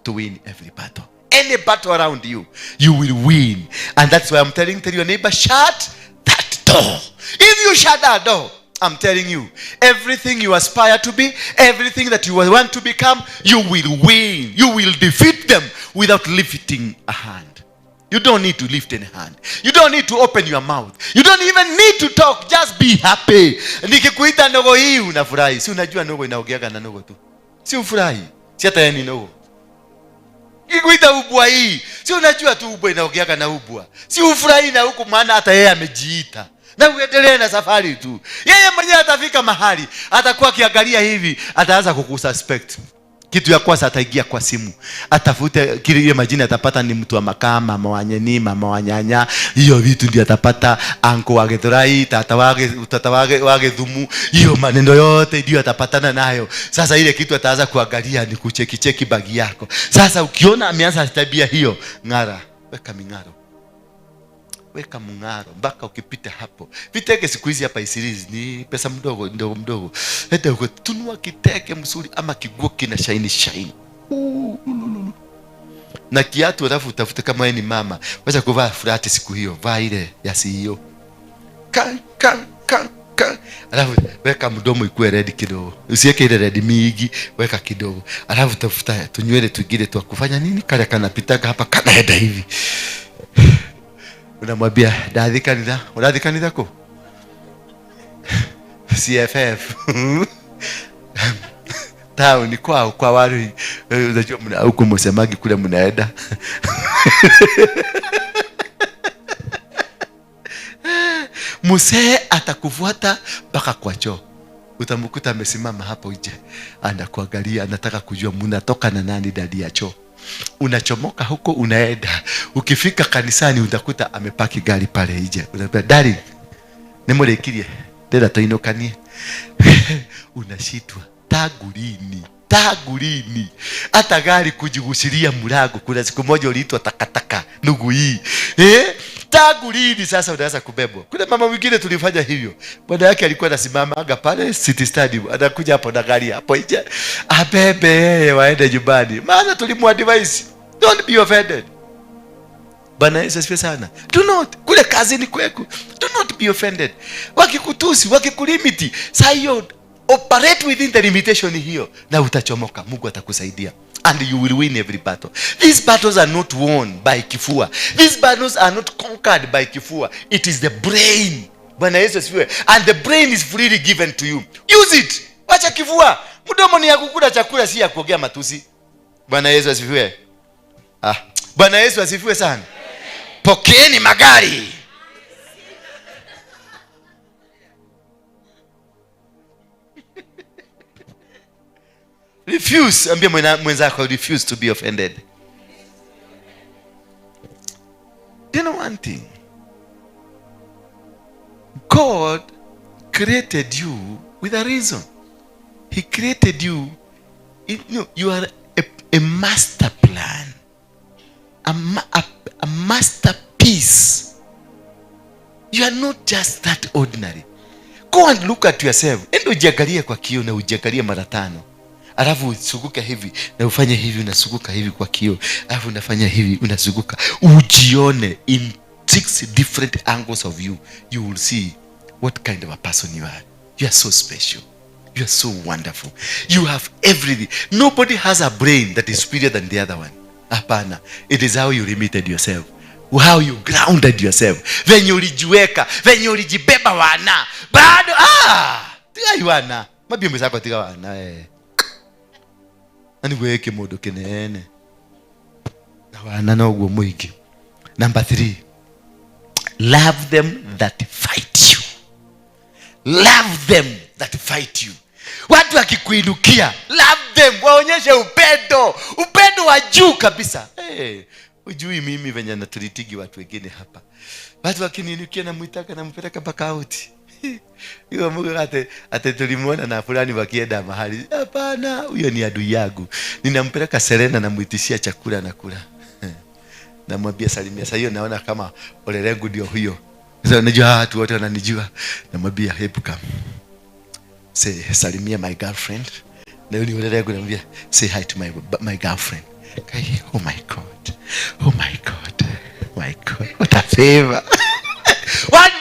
to win every battle. Any battle around you, you will win. And that's why I'm telling, tell your neighbor, shut that door. If you shut that door, I'm telling you, everything you aspire to be, everything that you want to become, you will win. You will defeat them without lifting a hand. You don't need to lift any hand. You don't need to open your mouth. You don't even need to talk. Just be happy. Nikikuita ndogo hii unafurahi. Si unajua ndogo inaongeaga na ndogo tu. Si ufurahi? Si hata yeye ni ndogo. Nikikuita ubwa hii, si unajua tu ubwa inaongeaga na ubwa. Si ufurahi na huku, maana hata yeye amejiita. Na uendelee na safari tu. Yeye mwenyewe atafika mahali, atakuwa akiangalia hivi, ataanza kukususpect. Kitu ya kwanza ataingia kwa simu, atafute kile ile majina atapata ni mtu wa makaa, mama wa nyeni, mama wa nyanya, hiyo vitu ndio atapata, anko wa Githurai, tata wa Githumu, hiyo maneno yote ndio atapatana nayo. Sasa ile kitu ataanza kuangalia ni kucheki cheki bagi yako. Sasa ukiona ameanza tabia hiyo, ng'ara, weka ming'aro. Weka mng'aro mpaka ukipita hapo. Vitenge siku hizi hapa Isilizi ni pesa mdogo mdogo mdogo. Enda uko tunua kitenge mzuri ama kiguo kina shine shine. Na kiatu, alafu utafute kama wewe ni mama, wacha kuvaa flat siku hiyo, vaa ile ya CEO. Kan kan kan kan. Alafu weka mdomo ikuwe red kidogo. Usiweke ile red mingi, weka kidogo. Alafu tafuta tunywele twingine twa kufanya nini, kale kanapitaga hapa kanaenda hivi. Unamwambia ndathi kanitha, urathi kanitha kũ? CFF. Town kwao kwa Warui. Unajua mna huko msemagi kule mnaenda. Mzee atakufuata mpaka kwa choo. Utamkuta amesimama hapo nje, anakuangalia, anataka kujua mnatoka na nani ndani ya choo. Unachomoka huko unaenda. Ukifika kanisani utakuta amepaki gari pale nje. Unaambia darling, nimurikirie, ndĩrenda tũinũkanie. Unashitwa tangu lini? Tangu lini? Hata gari kujigusiria mlango. Kuna siku moja uliitwa takataka ndugu hii. Tangu lini sasa unaanza kubebwa? Kuna mama mwingine tulifanya hivyo. Bwana yake alikuwa anasimamaga pale City Stadium, anakuja hapo na gari hapo nje, abebe yeye waende nyumbani. Maana tulimuadvise, don't be offended. Bwana Yesu asifiwe sana. Do not, kule kazini kweku, do not be offended. Wakikutusi, wakikulimiti, saa hiyo operate within the limitation hiyo na utachomoka. Mungu atakusaidia and you will win every battle. These battles are not won by kifua. These battles are not conquered by kifua. It is the brain. Bwana Yesu asifiwe. And the brain is freely given to you. Use it. Wacha kifua. Mdomo ni ya kukula chakula, si ya kuongea matusi. Bwana Yesu asifiwe. Bwana Yesu asifiwe sana. Pokeeni magari. Refuse, ambia mwenzako, refuse to be offended. Do you know one thing? God created you with a reason. He created you. You are a master plan. A masterpiece. You are not just that ordinary. Go and look at yourself. Enda ujiangalie kwa kioo na ujiangalie mara 5. Alafu usuguke hivi na ufanye hivi, unasuguka hivi kwa kioo. Alafu unafanya hivi, unasuguka. Ujione in 6 different angles of you. You will see what kind of a person you are. You are so special. You are so wonderful. You have everything. Nobody has a brain that is superior than the other one. Hapana. It is how you limited yourself. How you grounded yourself. Venye ulijiweka, venye ulijibeba wana. Bado, tiga wana. Mabio mwenzako tiga wana, Ani weke mundu kinene. Na wana noguo muingi. Number 3. Love them that fight you. Love them that fight you. Watu wakikuinukia, love them, waonyeshe upendo, upendo wa juu kabisa. Hey, ujui mimi venye naturitigi watu wengine hapa. Watu wakiniinukia namuitaka nampeleka mpaka out. Hiyo Mungu ate tulimuona na fulani wakienda mahali. Hapana, huyo ni adui yangu. Ninampeleka Serena, namuitishia chakula na kula. Namwambia salimia. Sasa hiyo naona kama ole lengu ndio huyo. Sasa unajua watu wote wananijua. Namwambia hebu come. Say salimia my girlfriend. Na yule ole lengu namwambia say hi to my girlfriend. Kai, oh my God. Oh my God. My God. What a favor. Wani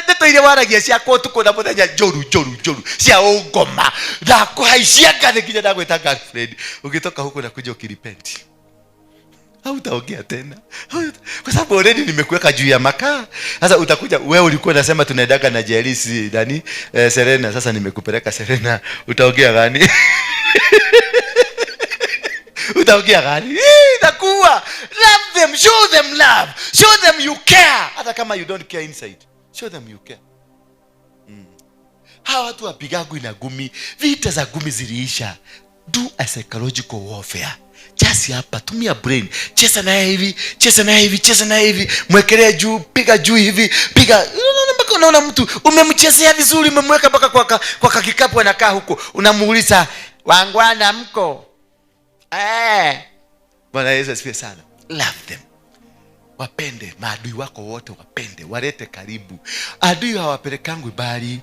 ndeto iria waragia ciakwa ũtukũ na mũthenya, njũru, njũru, njũru, cia ũngoma. Ndakũhaicia ngathĩ nginya ndagwĩta girlfriend. Ũngĩtoka huko na kuja ukirepent, hautaongea tena. Kwa sababu already nimekuweka juu ya makaa. Sasa utakuja wewe ulikuwa unasema tunaendaga na Jerisi nani? Serena. Sasa nimekupeleka Serena, utaongea gani? Utaongea gani? Itakuwa. Love them, show them love. Show them you care. Hata kama you don't care inside. Show them you care. Hawa watu wapigagwi na gumi, vita za gumi ziliisha. Do a psychological warfare. Just hapa, tumia brain. Cheza naye hivi, cheza naye hivi, cheza naye hivi. Mwekelee juu, piga juu hivi, piga. Unaona mpaka unaona mtu umemchezea vizuri, umemweka mpaka kwa kikapu anakaa huko. Unamuuliza, wangwana mko? Bwana Yesu asifiwe sana. Love them. Wapende maadui wako wote, wapende, walete karibu. Adui hawapelekangwi bali.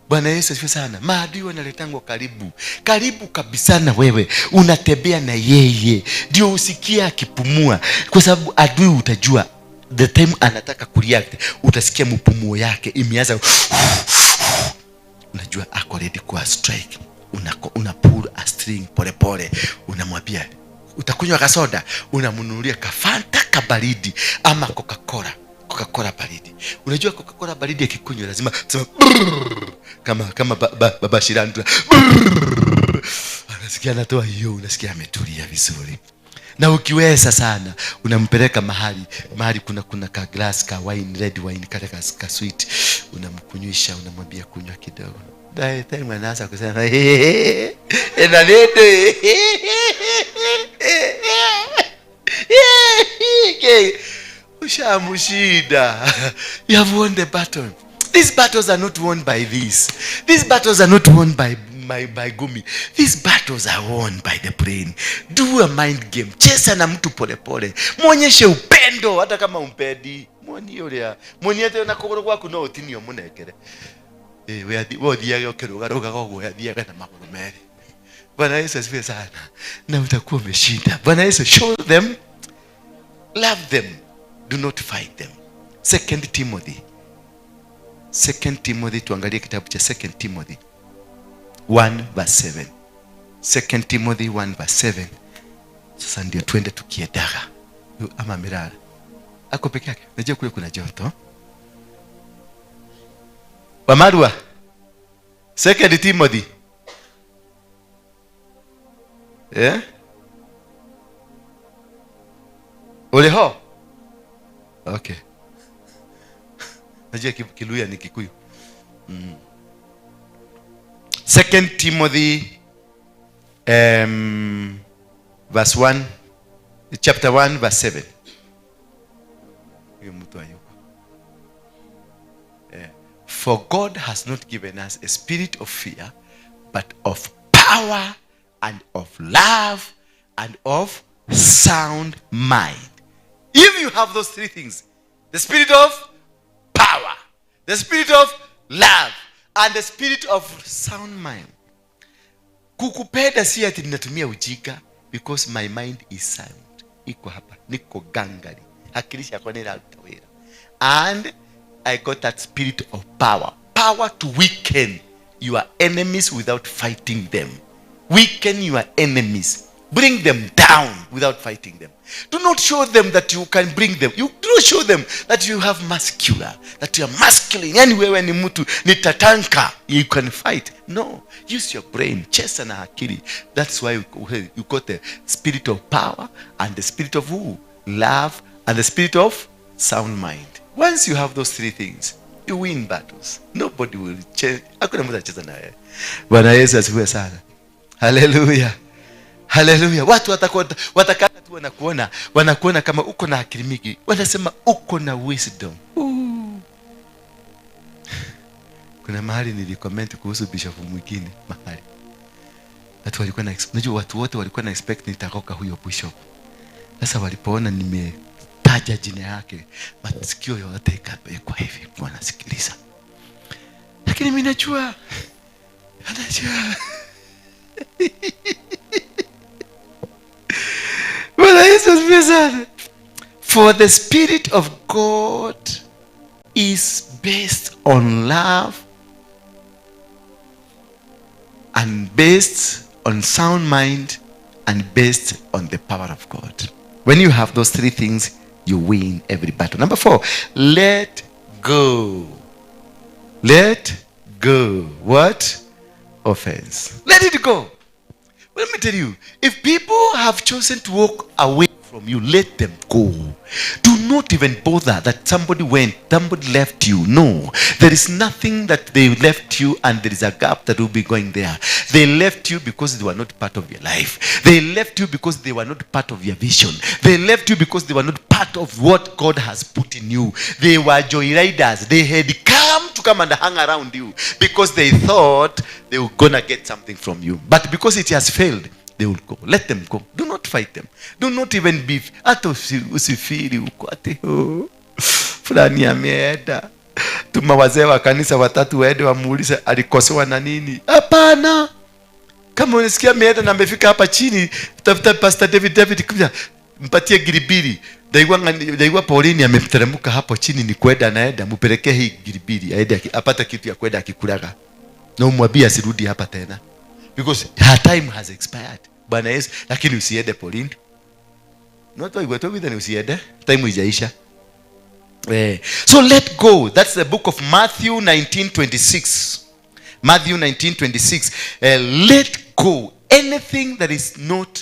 Bwana Yesu asifiwe sana. Maadui wanaletangwa karibu, karibu kabisa na wewe, unatembea na yeye ndio usikie akipumua, kwa sababu adui utajua the time anataka kureact, utasikia mpumuo yake imeanza, unajua ako ready kwa strike. Una pull a string polepole, unamwambia utakunywa kasoda, unamnunulia kafanta kabaridi ama Coca-Cola, Coca-Cola baridi. Unajua Coca-Cola baridi akikunywa lazima sema brrr, kama baba Shirandula. Brrr, anasikia anatoa hiyo, unasikia ametulia vizuri. Na ukiweza sana unampeleka mahali kuna ka glass ka wine, red wine kale ka sweet, unamkunywisha, unamwambia kunywa kidogo. Dai time anaanza kusema inalete ushamshida. You have won the battle. These battles are not won by this. These battles are not won by gumi. These battles are won by the brain. Do a mind game. Cheza na mtu polepole, mwonyeshe upendo hata kama umpendi. Muonie uria, muonie ati na kuguru gwaku no utinio munengere. We uthiage ukirugarugaga uguo, athiage na maguru merĩ. Bwana Yesu asifiwe sana. Na utakuwa umeshinda. Bwana Yesu, show them, love them, do not fight them. 2 Timothy. 2 Timothy, tuangalie kitabu cha 2 Timothy 1 verse 7. 2 Timothy 1 verse 7. Sasa ndio twende tukiendaga. Ama amelala. Ako peke yake. Najua kule kuna joto. Wamarua. 2 Timothy. Uliho? Okay. Najua Kiluya ni Kikuyu. 2 Timothy, verse 1, chapter 1 verse 7. Huyo mtu hayuko. For God has not given us a spirit of fear, but of power and of love and of sound mind. If you have those three things, the spirit of power, the spirit of love, and the spirit of sound mind. Kukupenda si ati ninatumia ujinga, because my mind is sound. Iko hapa, niko gangari. Akili yako ni raruta wira. And I got that spirit of power. Power to weaken your enemies without fighting them. Weaken your enemies. Bring them down without fighting them. Do not show them that you can bring them. You do not show them that you have muscular, that you are masculine. Yani wewe ni mtu, ni tatanka. You can fight. No. Use your brain. Cheza na akili. That's why you got the spirit of power and the spirit of who? Love and the spirit of sound mind. Once you have those three things, you win battles. Nobody will change. Hakuna mtu atacheza na wewe. Bwana Yesu asifiwe sana. Hallelujah. Hallelujah. Watu watakaa tu wanakuona kama uko na akili mingi. Wanasema uko na wisdom. Ooh. Kuna mahali nilicomment kuhusu bishop mwingine mahali. Watu walikuwa na unajua watu wote walikuwa na expect nitakoka huyo bishop. Sasa walipoona nimetaja jina yake, masikio yote ikapelekwa hivi, wanasikiliza. Lakini mimi najua, anajua. Bwana Yesu asifiwe sana. For the spirit of God is based on love and based on sound mind and based on the power of God. When you have those three things, you win every battle. Number 4, let go. Let go. What? Offense. Let it go. Let me tell you, if people have chosen to walk away from you, let them go. Do not even bother that somebody went, somebody left you. No, there is nothing that they left you, and there is a gap that will be going there. They left you because they were not part of your life. They left you because they were not part of your vision. They left you because they were not part of what God has put in you. They were joyriders. They had come to come and hang around you because they thought they were going to get something from you. But because it has failed, They will go. Let them go. Do not fight them. Do not even be, hata usifeel huko ati, "Oh, fulani ameenda." Tuma wazee wa kanisa watatu waende wamuulize alikosewa na nini. Hapana. Kama unasikia ameenda na amefika hapa chini, tafuta Pastor David. David, kuja mpatie 2,000. Ndaigua Pauline ameteremka hapo chini, ni kwenda anaenda, mpelekee hii 2,000 aende apate kitu ya kwenda akikulaga, na umwambie asirudi hapa tena because her time has expired. Bwana Yesu. Lakini usiende, Pauline. No twaigua twagwithani usiende, time ijaisha. So let go. That's the book of Matthew 19:26. Matthew 19:26. Let go anything that is not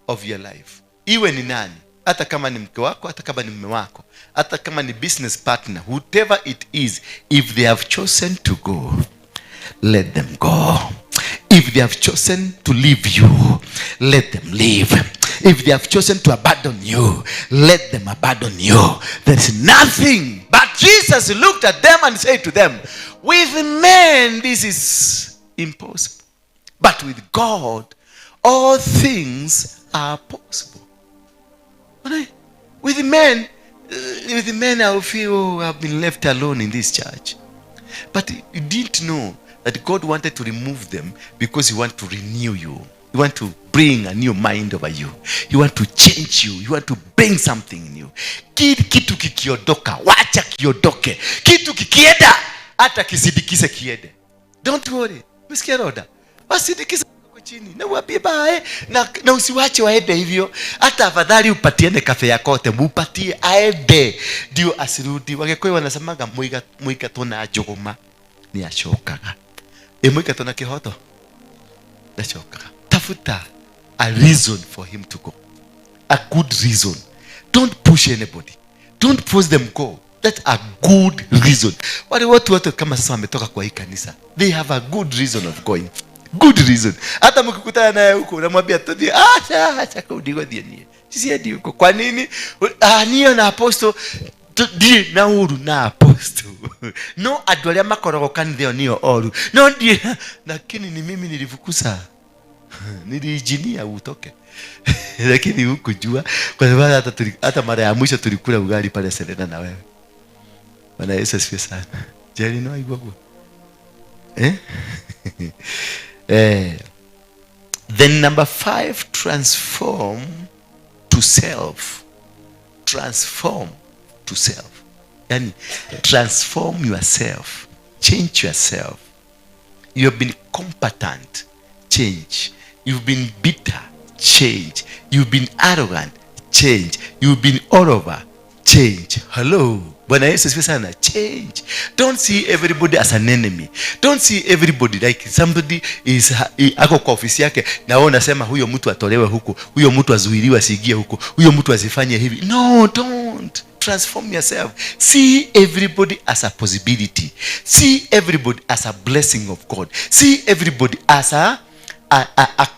of your life. Iwe ni nani, hata kama ni mke wako, hata kama ni mume wako, hata kama ni business partner, whatever it is, if they have chosen to go, let them go. If they have chosen to leave you, let them leave. If they have chosen to abandon you, let them abandon you. There is nothing. But Jesus looked at them and said to them, "With men this is impossible, but with God all things are possible." With men, I will feel, "Oh, I've been left alone in this church." But you didn't know that God wanted to remove them because He want to renew you. He want to bring a new mind over you. He want to change you. He want to bring something new. Kitu kikiondoka, wacha kiondoke. Kitu kikienda, hata kisindikize kiende. Don't worry. Msikia Roda? Wasindikize huko chini na uambie bye na usiwache waende hivyo. Hata afadhali upatiane kafe ya kote, mupatie aende ndio asirudi. Wagikuyu wanasemaga muigatwo na njũgũma nĩ acokaga, ĩ mũingatwo na kĩhoto ndacokaga. Tafuta a reason for him to go, a good reason. Don't push anybody. Don't force them go. That's a good reason. Wale watu wote kama sasa wametoka kwa hii kanisa, they have a good reason of going, good reason. Hata mkikutana naye huko, unamwambia tuthie. Acha, acha kundigothie nie, sisiendi huko. Kwa nini? Ah, niyo na apostle ndirĩ na ũru na apostle, no andũ arĩa makoragwo kanitha ĩyo nĩo oru, no ndirĩ, lakini ni mimi nilifukuza, niliinjinia utoke, lakini hukujua kwa sababu hata mara ya mwisho tulikula ugali pale Serena na wewe. Bwana Yesu asifiwe sana. Jerry, no aigua guo, eh? Eh. Then number five, transform to self. Transform to self, yani transform yourself, change yourself. You have been competent, change. You've been bitter, change. You've been arrogant, change. You've been all over, change. Hello, Bwana Yesu asifiwe sana. Change. Don't see everybody as an enemy. Don't see everybody like somebody is ako kwa ofisi yake na wewe unasema huyo mtu atolewe huku, huyo mtu azuiliwe asiingie huku, huyo mtu asifanye hivi. No, don't. Transform yourself. See everybody as a possibility. See everybody as a blessing of God. See everybody as a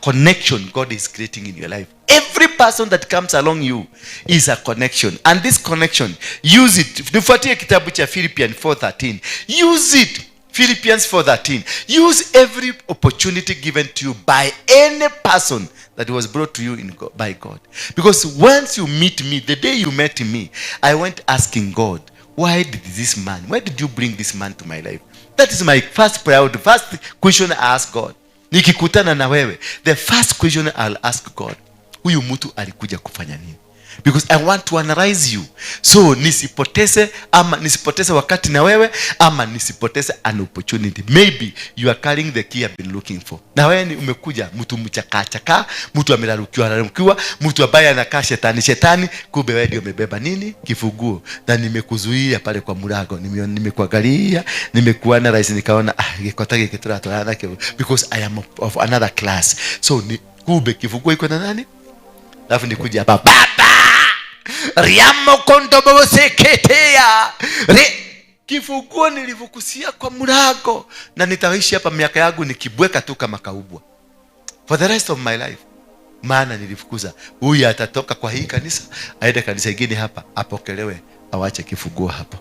connection God is creating in your life. Every person that comes along you is a connection. And this connection, use it. Nifuatie kitabu cha Philippians 4:13. Use it. Philippians 4:13. Use every opportunity given to you by any person that was brought to you by God. Because once you meet me, the day you met me, I went asking God, "Why did this man, why did you bring this man to my life?" That is my first priority, first question I ask God. Nikikutana na wewe, the first question I'll ask God, "Huyu mtu alikuja kufanya nini?" Because I want to analyze you so nisipoteze, ama nisipoteze wakati na wewe, ama nisipoteze an opportunity. Maybe you are carrying the key I've been looking for. Na wewe ni umekuja mtu mchakachaka, mtu amerarukiwa rarukiwa, mtu ambaye anakaa shetani shetani, kumbe wewe ndio umebeba nini? Kifunguo. Na nimekuzuia pale kwa mlango, nimekuangalia, nimekuanalyze, nikaona, ah, gikota giki turatwarana nakio because I am of another class. So ni kumbe kifunguo iko na nani? Alafu nikuja hapa, baba riamo kondoboseketea kifunguo nilifukusia kwa mlango, na nitaishi hapa miaka yangu nikibweka tu kama kaubwa for the rest of my life, maana nilifukuza. Huyu atatoka kwa hii kanisa aende kanisa ingine hapa, apokelewe, awache kifunguo hapo.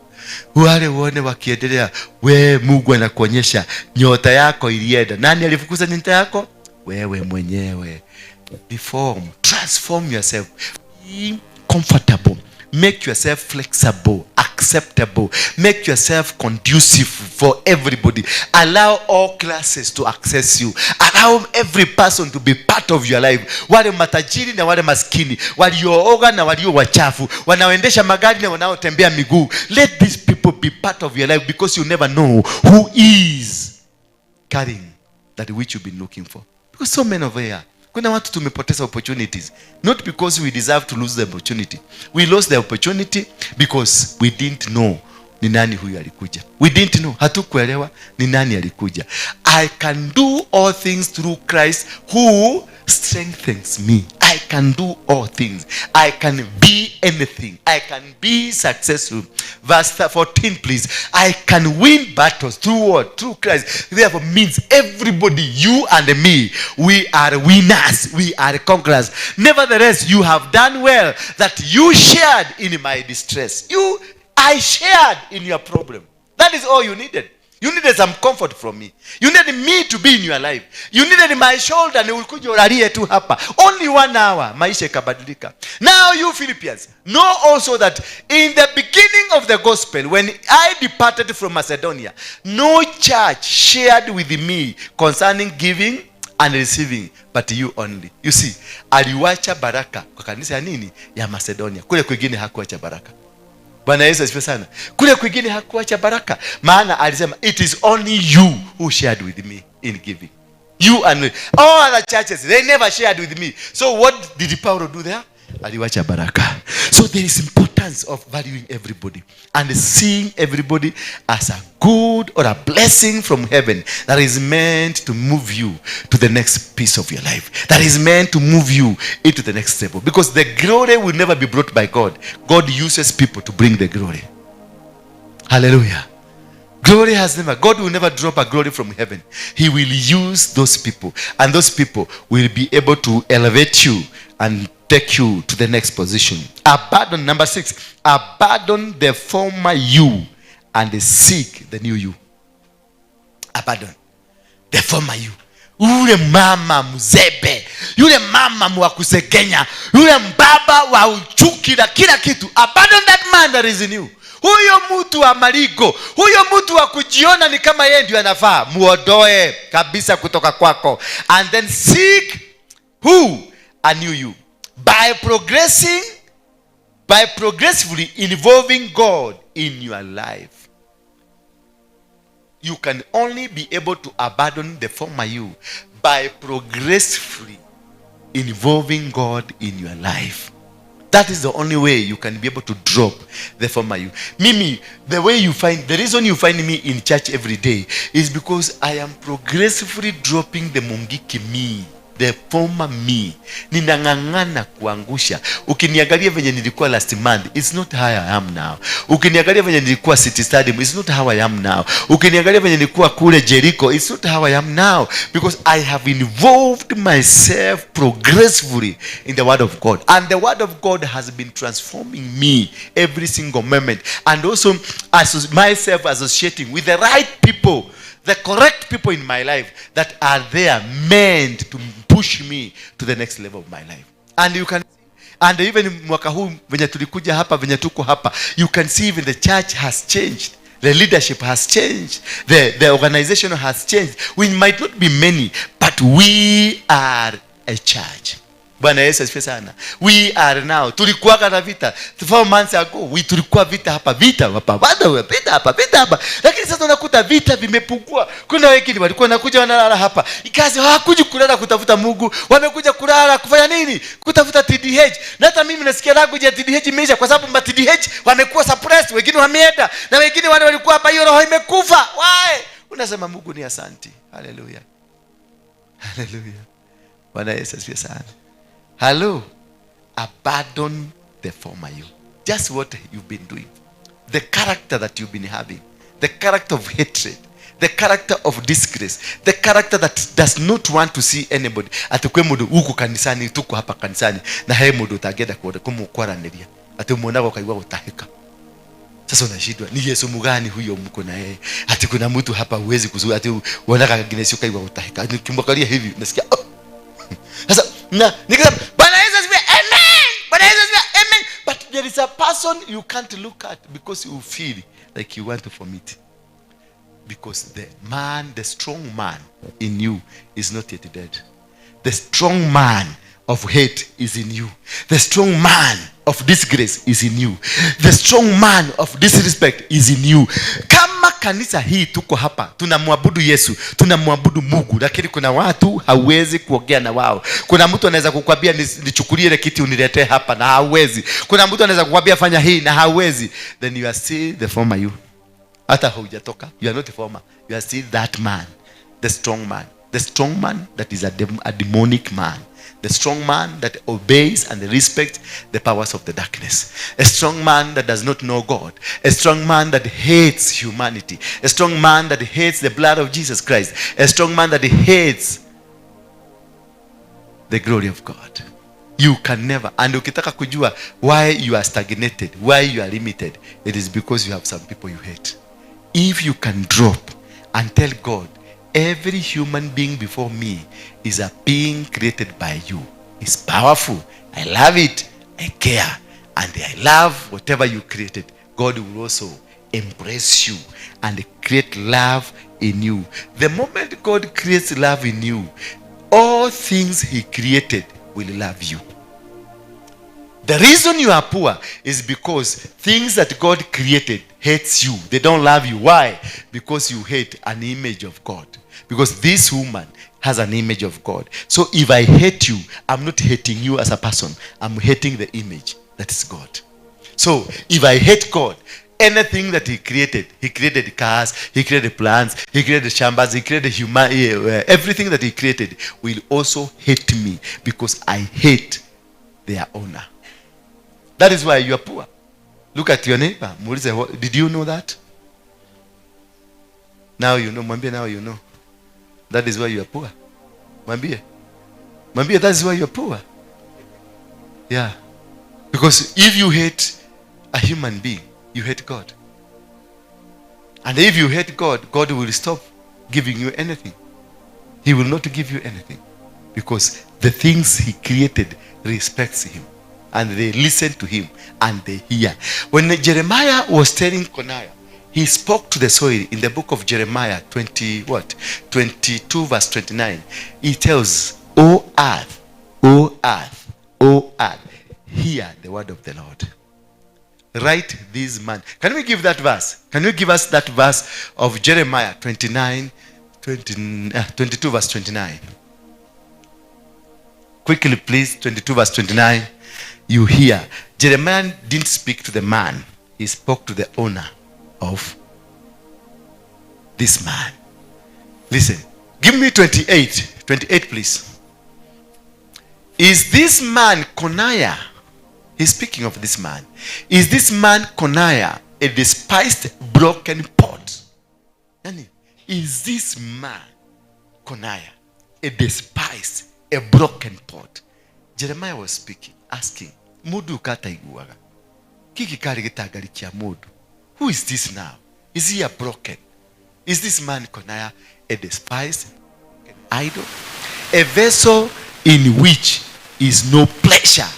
Wale uone wakiendelea, we Mungu anakuonyesha nyota yako ilienda. Nani alifukuza nyota yako? Wewe mwenyewe. Reform, transform yourself. Be comfortable. Make yourself flexible, acceptable. Make yourself conducive for everybody. Allow all classes to access you. Allow every person to be part of your life. Wale matajiri na wale maskini, waliooga na walio wachafu, wanaoendesha magari na wanaotembea miguu. Let these people be part of your life, because you never know who is carrying that which you've been looking for. Because so many of here, kuna watu tumepoteza opportunities, not because we deserve to lose the opportunity. We lost the opportunity because we didn't know ni nani huyu alikuja. We didn't know, hatukuelewa ni nani alikuja. I can do all things through Christ who strengthens me. I can do all things. I can be anything. I can be successful. Verse 14, please. I can win battles through what? Through Christ. Therefore means everybody, you and me, we are winners. We are conquerors. Nevertheless, you have done well that you shared in my distress. I shared in your problem. That is all you needed. You needed some comfort from me. You needed me to be in your life. You needed my shoulder ni ulikuja ulalie tu hapa. Only 1 hour, maisha ikabadilika. Now you Philippians, know also that in the beginning of the gospel, when I departed from Macedonia, no church shared with me concerning giving and receiving, but you only. You see, aliwacha baraka kwa kanisa ya nini? Ya Macedonia. Kule kwingine hakuacha baraka. Bwana Yesu asifiwe sana. Kule kwingine hakuacha baraka. Maana alisema it is only you who shared with me in giving. You and me. All other churches, they never shared with me. So what did Paulo do there? Aliwacha baraka. So there is importance of valuing everybody and seeing everybody as a good or a blessing from heaven that is meant to move you to the next piece of your life, that is meant to move you into the next level. Because the glory will never be brought by God. God uses people to bring the glory. Hallelujah. Glory has never, God will never drop a glory from heaven. He will use those people, and those people will be able to elevate you and take you to the next position. Abandon, number 6, abandon the former you and seek the new you. Abandon the former you. Yule mama mzebe, yule mama wa kusegenya, yule mbaba wa uchuki na kila kitu. Abandon that man that is in you. Huyo mtu wa marigo, huyo mtu wa kujiona ni kama yeye ndio anafaa, muondoe kabisa kutoka kwako. And then seek who? A new you. By progressively involving God in your life, you can only be able to abandon the former you by progressively involving God in your life. That is the only way you can be able to drop the former you. Mimi, the way you find, the reason you find me in church every day is because I am progressively dropping the Mungiki me, the former me. Ninang'ang'ana kuangusha. Ukiniangalia venye nilikuwa last month, it's not how I am now. Ukiniangalia venye nilikuwa City Stadium, it's not how I am now. Ukiniangalia venye nilikuwa kule Jericho, it's not how I am now. Because I have involved myself progressively in the Word of God. And the Word of God has been transforming me every single moment. And also as myself associating with the right people, the correct people in my life that are there meant to push me to the next level of my life. And you can see, and even mwaka huu venye tulikuja hapa, venye tuko hapa, you can see even the church has changed. The leadership has changed. The organization has changed. We might not be many, but we are a church. Bwana Yesu asifiwe sana. We are now. Tulikuwa na vita 4 months ago. We tulikuwa vita hapa, vita hapa, bado vita hapa, vita hapa. Lakini sasa unakuta vita vimepungua. Kuna wengine walikuwa wanakuja wanalala hapa. Ikazi hawakuji kulala kutafuta Mungu. Wamekuja kulala kufanya nini? Kutafuta TDH. Na hata mimi nasikia language ya TDH imeisha kwa sababu ma TDH wamekuwa suppressed, wengine wameenda na wengine wale walikuwa hapa, hiyo roho imekufa. Why? Unasema Mungu ni asanti. Hallelujah. Hallelujah. Bwana Yesu asifiwe sana. Hello. Abandon the former you. Just what you've been doing. The character that you've been having. The character of hatred. The character of disgrace. The character that does not want to see anybody. Ati kwe mundu huku kanisani, tuko hapa kanisani, na he mundu utangenda kumukwaraniria. Ati umuonaga ukaigua gutahika. Sasa unashindwa, ni Yesu mgani huyo mko na yeye? Ati kuna mtu hapa huwezi kuzuia, ati uonaga Guinness ukaigua gutahika. Nikimwangalia hivi nasikia, oh. Na nikasema Bwana Yesu asifiwe, amen. Bwana Yesu asifiwe, amen. But there is a person you can't look at because you feel like you want to vomit. Because the man, the strong man in you is not yet dead. The strong man of hate is in you. The strong man of disgrace is in you. The strong man of disrespect is in you. Kama kanisa hii tuko hapa, tunamwabudu Yesu, tunamwabudu Mungu, lakini kuna watu hawezi kuongea na wao. Kuna mtu anaweza kukwambia nichukulie ile kiti uniletee hapa na hawezi. Kuna mtu anaweza kukwambia fanya hii na hawezi. Then you are still the former you. Hata hujatoka, you are not the former. You are still that man, the strong man. The strong man that is a demonic man. The strong man that obeys and respects the powers of the darkness. A strong man that does not know God. A strong man that hates humanity. A strong man that hates the blood of Jesus Christ. A strong man that hates the glory of God. You can never. And ukitaka kujua why you are stagnated, why you are limited, it is because you have some people you hate. If you can drop and tell God, every human being before me is a being created by you. It's powerful. I love it. I care. And I love whatever you created. God will also embrace you and create love in you. The moment God creates love in you, all things he created will love you. The reason you are poor is because things that God created hates you. They don't love you. Why? Because you hate an image of God. Because this woman has an image of God. So if I hate you, I'm not hating you as a person. I'm hating the image that is God. So if I hate God, anything that he created cars, he created plants, he created chambers, he created human, everything that he created will also hate me because I hate their owner. That is why you are poor. Look at your neighbor. Muulize, did you know that? Now you know. Mwambie, now you know. That is why you are poor. Mwambie. Mwambie, that is why you are poor. Yeah. Because if you hate a human being, you hate God. And if you hate God, God will stop giving you anything. He will not give you anything. Because the things he created respects him. And they listen to him and they hear. When Jeremiah was telling Coniah, he spoke to the soil in the book of Jeremiah 22 verse 29. He tells, O earth, O earth, O earth, hear the word of the Lord. Write this man. Can we give that verse? Can you give us that verse of Jeremiah 22 verse 29? Quickly, please, 22 verse 29. You hear, Jeremiah didn't speak to the man. He spoke to the owner of this man. Listen, give me 28. 28, please. Is this man Coniah? He's speaking of this man. Is this man Coniah a despised broken pot? Is this man Coniah a despised, a broken pot? Jeremiah was speaking, asking, Mudu kataiguaga. Kiki kari gitangari kia mudu. Who is this now? Is he a broken? Is this man Coniah a despised idol? A vessel in which is no pleasure.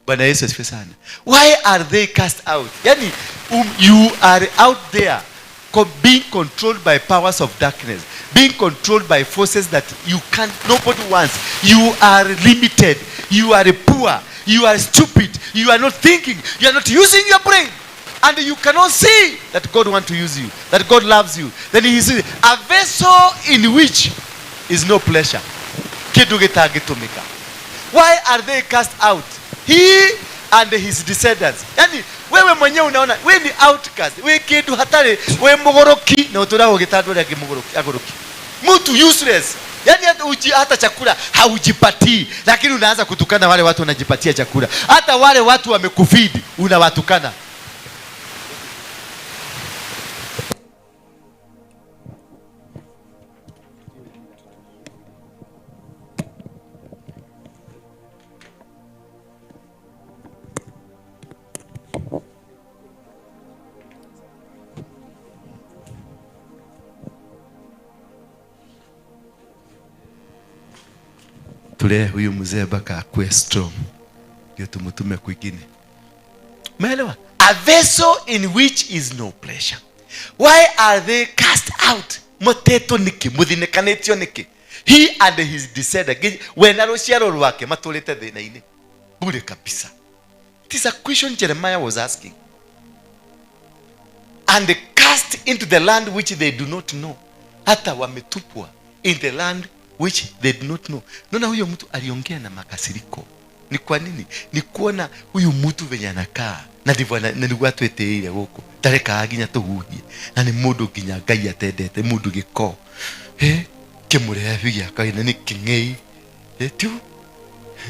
Bwana Yesu asifiwe sana. Why are they cast out? Yani, you are out there being controlled by powers of darkness, being controlled by forces that you can't, nobody wants. You are limited. You are poor. You are stupid. You are not thinking. You are not using your brain. And you cannot see that God wants to use you, that God loves you. Then he says, a vessel in which is no pleasure. Why are they cast out? He and his descendants. Yani, wewe mwenyewe unaona, wewe ni outcast, wewe kitu hatari, wewe mugoroki na utorao gitandwa ya kimugoroki, agoroki. Mtu useless. Yani hata chakula haujipatii, lakini unaanza kutukana wale watu wanajipatia chakula. Hata wale watu wamekufeed unawatukana. Tulee huyu mzee mpaka akue strong ndio tumtume kwingine. Umeelewa? A vessel in which is no pleasure. Why are they cast out? Mutetwo niki? Muthinekanitio niki? He and his descendant, we na ruciaro rwake matũrĩte thĩna-inĩ bure kabisa. It is a question Jeremiah was asking. And cast into the land which they do not know. Hata wametupwa in the land which they do not know. Naona huyo mtu aliongea na makasiriko. Ni kwa nini? Ni kuona huyu mtu venye anakaa na ndivyo na niguo atwĩtĩire gũkũ tarekaga nginya tũhuhie na nĩ mũndũ nginya Ngai atendete, mũndũ gĩko, kĩmũrehe gĩakaina nĩ kĩng'ei, tu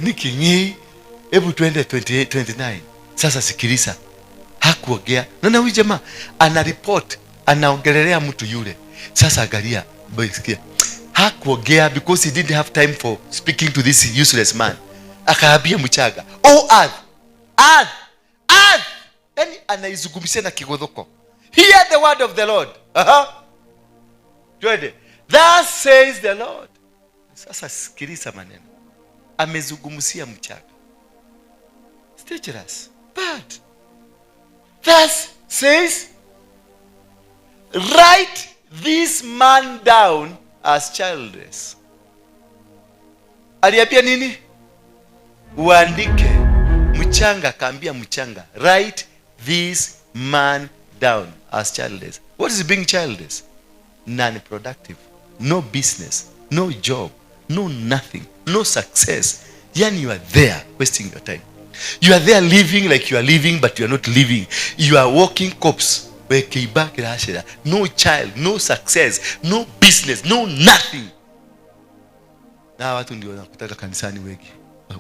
ni kĩng'ei. Hebu twende 28, 29. Sasa sikiliza, hakuongea. Naona huyu jamaa ana report, anaongelelea mtu yule. Sasa angalia, boy, sikia, hakuongea because he didn't have time for speaking to this useless man. Akaambia mchanga, "Oh earth, earth, earth," yani anaizungumzia na kiguthũko, "Hear the word of the Lord." Aha. Twende. "Thus says the Lord." Sasa sikiliza maneno amezungumzia mchanga. It's dangerous. But "Thus says, write this man down as childless." Aliambia nini? Uandike. Mchanga, akaambia mchanga, "Write this man down as childless." What is being childless? Non-productive. No business, no job, no nothing, no success. Yani you are there wasting your time. You are there living like you are living, but you are not living. You are walking corpse. Wekeiba kiracera. No child, no success, no business, no nothing. Na watu ndio wanakutaka kanisani wengi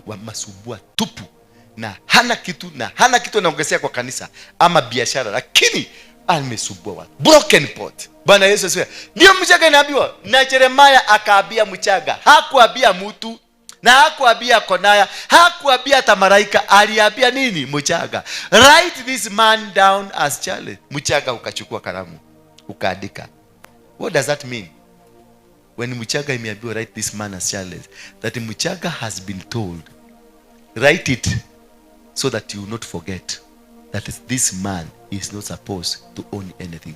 wa masumbua tupu na hana kitu, na hana kitu anaongezea kwa kanisa ama biashara, lakini amesumbua watu. Broken pot. Bwana Yesu asifiwe. Ndio mchanga inaambiwa na Jeremiah. Akaambia mchanga, hakuambia mtu na hakuambia Konaya, hakuambia hata malaika. Aliambia nini? Mchanga, "Write this man down as childless." Mchanga ukachukua kalamu ukaandika. What does that mean? When mchanga imeambiwa, "Write this man as childless," that mchanga has been told, "Write it so that you will not forget that this man is not supposed to own anything.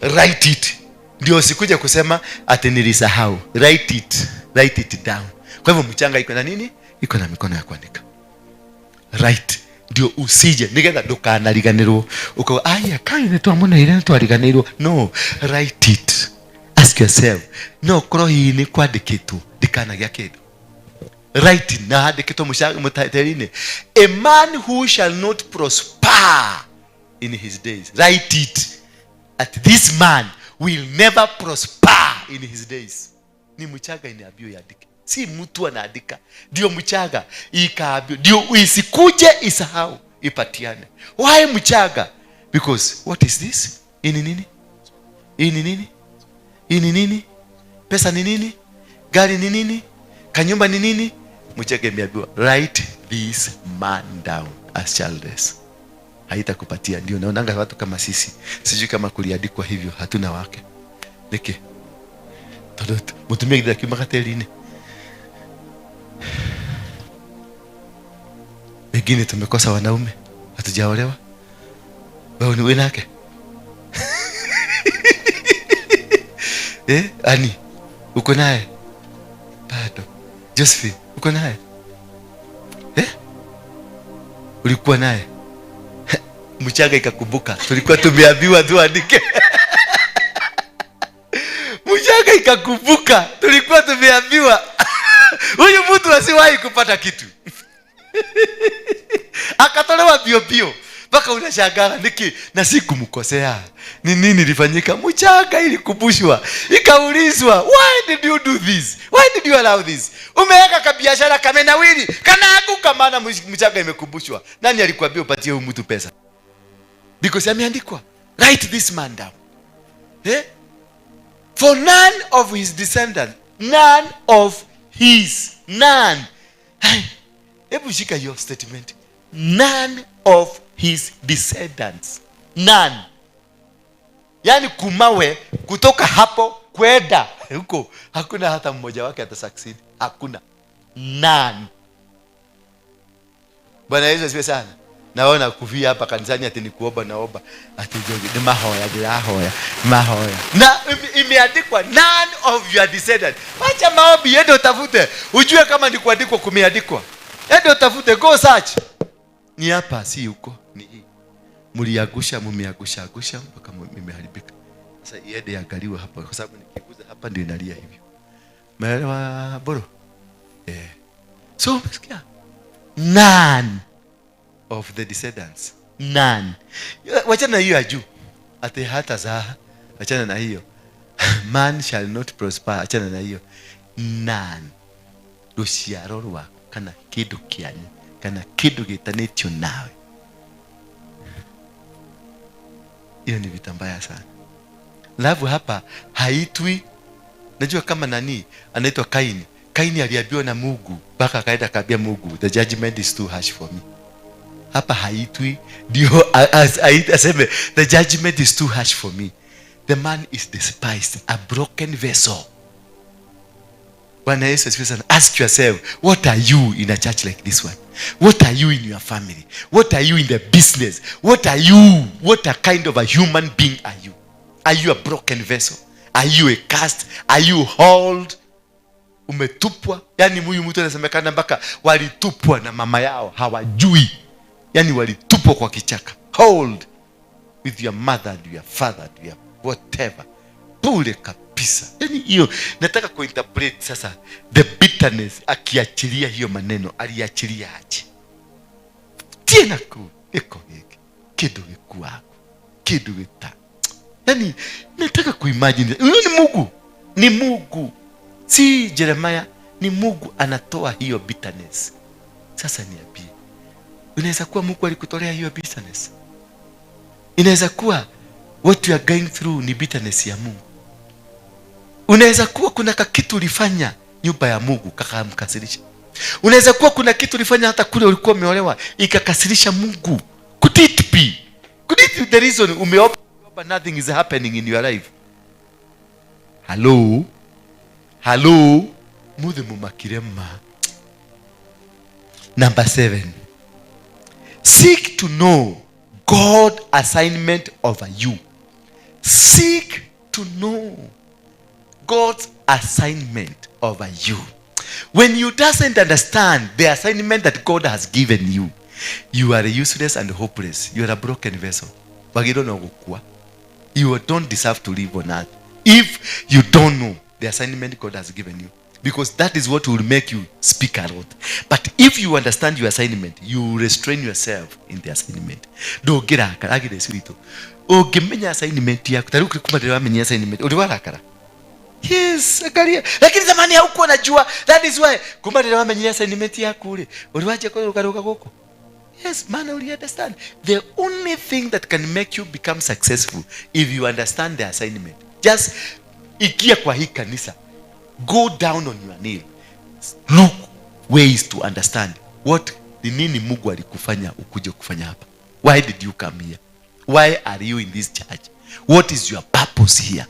Write it ndio usikuje kusema ati nilisahau. Write it, write it down." Kwa hivyo mchanga iko na nini? Iko na mikono ya kuandika. Write ndio usije nigetha ndukanariganirwo ukauga, "Aya, kai nĩ twamũneire, nĩ twariganĩirwo." No, write it. Ask yourself, no korwo hihi nĩ kwandĩkĩtwo ndikanagĩa kĩndũ. Write na handĩkĩtwo mũteri-inĩ, "A man who shall not prosper in his days." Write it that this man will never prosper in his days. Ni mchanga inaambiwa iandike, si mtu anaandika. Ndio mchanga ikaambiwa ndio isikuje isahau, ipatiane. Why mchanga? Because what is this? Hii ni nini? Hii ni nini? Hii ni nini? Pesa ni nini? Gari ni nini? Kanyumba ni nini? Mchanga imeambiwa, "Write this man down as childless." Haitakupatia. Ndio naonanga watu kama sisi, sijui kama kuliandikwa hivyo, hatuna wake niki tondu mutumia githĩ akiuma gatĩri-inĩ. Wengine tumekosa wanaume, hatujaolewa. Wewe ni nake, eh? Ani uko naye bado? Josephine, uko naye, eh? Ulikuwa naye? Mchanga ikakumbuka tulikuwa tumeambiwa tuandike. Mchanga ikakumbuka tulikuwa tumeambiwa huyu mtu asiwahi kupata kitu. Akatolewa bio bio mpaka unashangaa niki na si kumkosea, ni nini ilifanyika? Mchanga ilikumbushwa, ikaulizwa, "Why did you do this? Why did you allow this? Umeweka kabiashara kamenawiri, kanaanguka." Maana mchanga imekumbushwa, nani alikuambia upatie huyu mtu pesa? Because ameandikwa, "Write this man down," eh? For none of his descendants, none of his, none. Hai, hebu shika hiyo statement, none of his descendants, none, yani kumawe kutoka hapo kwenda Huko hakuna hata mmoja wake atasucceed. Hakuna. None. Bwana Yesu asifiwe sana. Naona kufia hapa kanisani ati ni kuomba, naomba ati jogi ni mahoya, ndirahoya mahoya, na imeandikwa none of your descendants. Wacha maombi, ende utafute ujue kama ni kuandikwa kumeandikwa. Ende utafute, go search. Ni hapa, si huko, ni hii. Mliagusha, mumeagusha agusha mpaka imeharibika. Sasa iende iangaliwe hapa, kwa sababu nikiguza hapa ndio inalia hivyo. Umeelewa bro? Eh. So umesikia? None of the descendants. None. Wachana na hiyo ya juu. Ati hata zaa. Wachana na hiyo. Man shall not prosper. Achana na hiyo. None. Rũciaro rwaku kana kĩndũ kĩanyu kana kĩndũ gĩtanĩtio nawe. Hiyo ni vita mbaya sana. Alafu hapa haitwi, najua kama nani anaitwa Kaini. Kaini aliambiwa na Mungu mpaka akaenda akaambia Mungu, the judgment is too harsh for me. Hapa haitwi ndio aseme the judgment is too harsh for me. The man is despised, a broken vessel. Bwana Yesu asifiwe sana. Ask yourself, what are you in a church like this one? What are you in your family? What are you in the business? What are you? What a kind of a human being are you? Are you a broken vessel? Are you a cast? Are you hauled? Umetupwa? Yani huyu mtu anasemekana mpaka walitupwa na mama yao, hawajui. Yani walitupwa kwa kichaka. Hold with your mother and your father and your whatever. Bure kabisa. Yani hiyo nataka kuinterpret sasa the bitterness, akiachilia hiyo maneno, aliachilia aje? Tena ku iko giki kindu gikuaku kindu gita. Yani nataka kuimagine huyu ni Mungu, ni Mungu, si Jeremiah, ni Mungu anatoa hiyo bitterness. Sasa niambie, unaweza kuwa Mungu alikutolea hiyo bitterness? Inaweza kuwa what you are going through ni bitterness ya Mungu. Unaweza kuwa kuna kakitu ulifanya nyumba ya Mungu kakamkasirisha. Unaweza kuwa kuna kitu ulifanya hata kule ulikuwa umeolewa ikakasirisha Mungu. Could it be? Could it be the reason umeomba nothing is happening in your life? Hello? Hello? Muthe mumakire ma. Number 7. Seek to know God's assignment over you. Seek to know God's assignment over you. When you doesn't understand the assignment that God has given you, you are useless and hopeless. You are a broken vessel. Wagiro no gukua. You don't deserve to live on earth if you don't know the assignment God has given you. Because that is what will make you speak a lot. But if you understand your assignment, you will restrain yourself in the assignment. Ndũngĩrakara, Agnes witũ. Ũngĩmenya assignment yaku, ta rĩu kuma rĩrĩa wamenya assignment, ũrĩ warakara? Yes, angalia. Lakini zamani haukuwa unajua. That is why kuma rĩrĩa wamenyire assignment yaku rĩ, ũrĩ wanjia kũrũgarũga gũkũ? Yes, man, you understand. The only thing that can make you become successful if you understand the assignment. Just ikia kwa hii kanisa. Go down on your knee. Look ways to understand what ni nini Mungu alikufanya ukuje kufanya hapa. Why did you come here? Why are you in this church? What is your purpose here?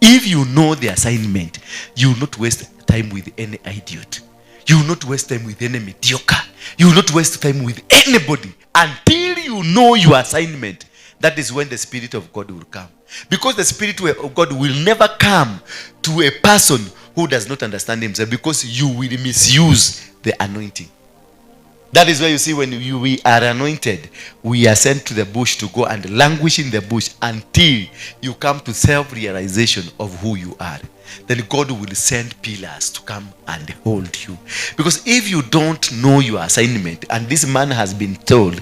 If you know the assignment, you will not waste time with any idiot. You will not waste time with any mediocre. You will not waste time with anybody until you know your assignment. That is when the Spirit of God will come. Because the Spirit of God will never come to a person who does not understand himself, because you will misuse the anointing. That is why you see when we are anointed, we are sent to the bush to go and languish in the bush until you come to self-realization of who you are. Then God will send pillars to come and hold you. Because if you don't know your assignment, and this man has been told,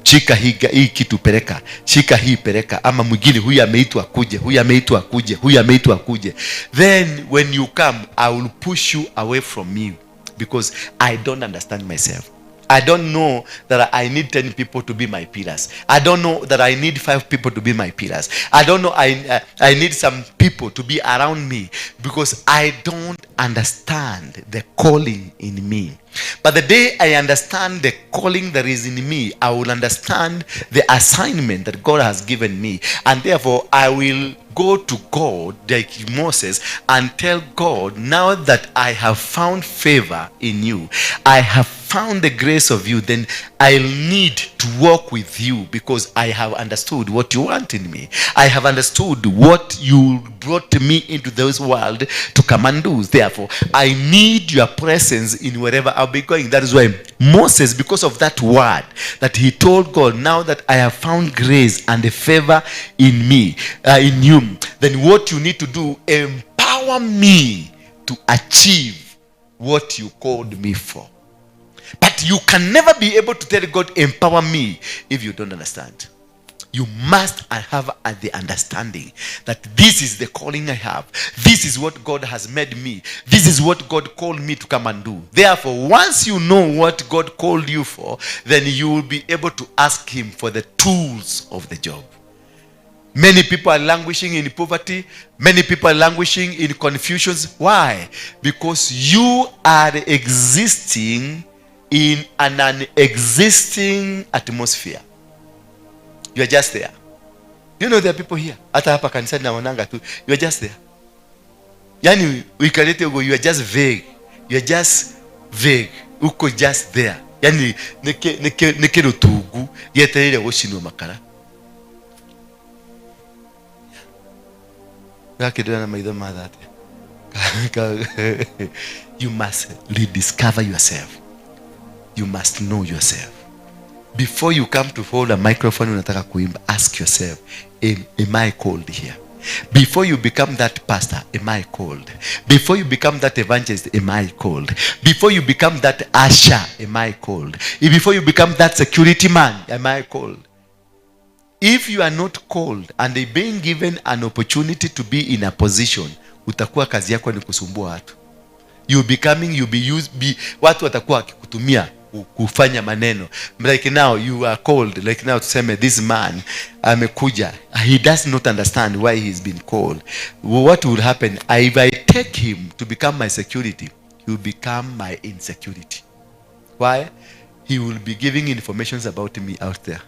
shika hii kitu peleka, shika hii peleka, ama mwingine huyu ameitwa kuje, huyu ameitwa kuje, huyu ameitwa kuje. Then when you come, I will push you away from me because I don't understand myself. I don't know that I need 10 people to be my pillars. I don't know that I need 5 people to be my pillars. I don't know I need some people to be around me because I don't understand the calling in me. But the day I understand the calling that is in me, I will understand the assignment that God has given me. And therefore, I will go to God like Moses and tell God, now that I have found favor in you, I have found the grace of you, then I'll need to walk with you because I have understood what you want in me. I have understood what you brought me into this world to come and do. Therefore, I need your presence in wherever I'll be going. That is why Moses, because of that word that he told God, now that I have found grace and the favor in me, in you, then what you need to do, empower me to achieve what you called me for. But you can never be able to tell God, empower me, if you don't understand. You must have the understanding that this is the calling I have. This is what God has made me. This is what God called me to come and do. Therefore, once you know what God called you for, then you will be able to ask him for the tools of the job. Many people are languishing in poverty. Many people are languishing in confusions. Why? Because you are existing in an unexisting atmosphere. You are just there. You know there are people here. Hata hapa kanisani naonanga tu. You are just there. Yani uikalete ugo, you are just vague. You are just vague. Uko just there. Yani neke rutugu yetereire gucinwo makara. Gakĩndĩra na maitho ma thate. You must rediscover yourself. You must know yourself. Before you come to hold a microphone unataka kuimba, ask yourself, am I called here? Before you become that pastor, am I called? Before you become that evangelist, am I called? Before you become that usher, am I called? Before you become that security man, am I called? If you are not called and being given an opportunity to be in a position, utakuwa kazi yako ni kusumbua watu. You becoming, you be used, be, watu watakuwa wakikutumia kufanya maneno. Like now you are called, like now tuseme this man amekuja, he does not understand why he's been called. What will happen if I take him to become my security? He will become my insecurity. Why? He will be giving information about me out there.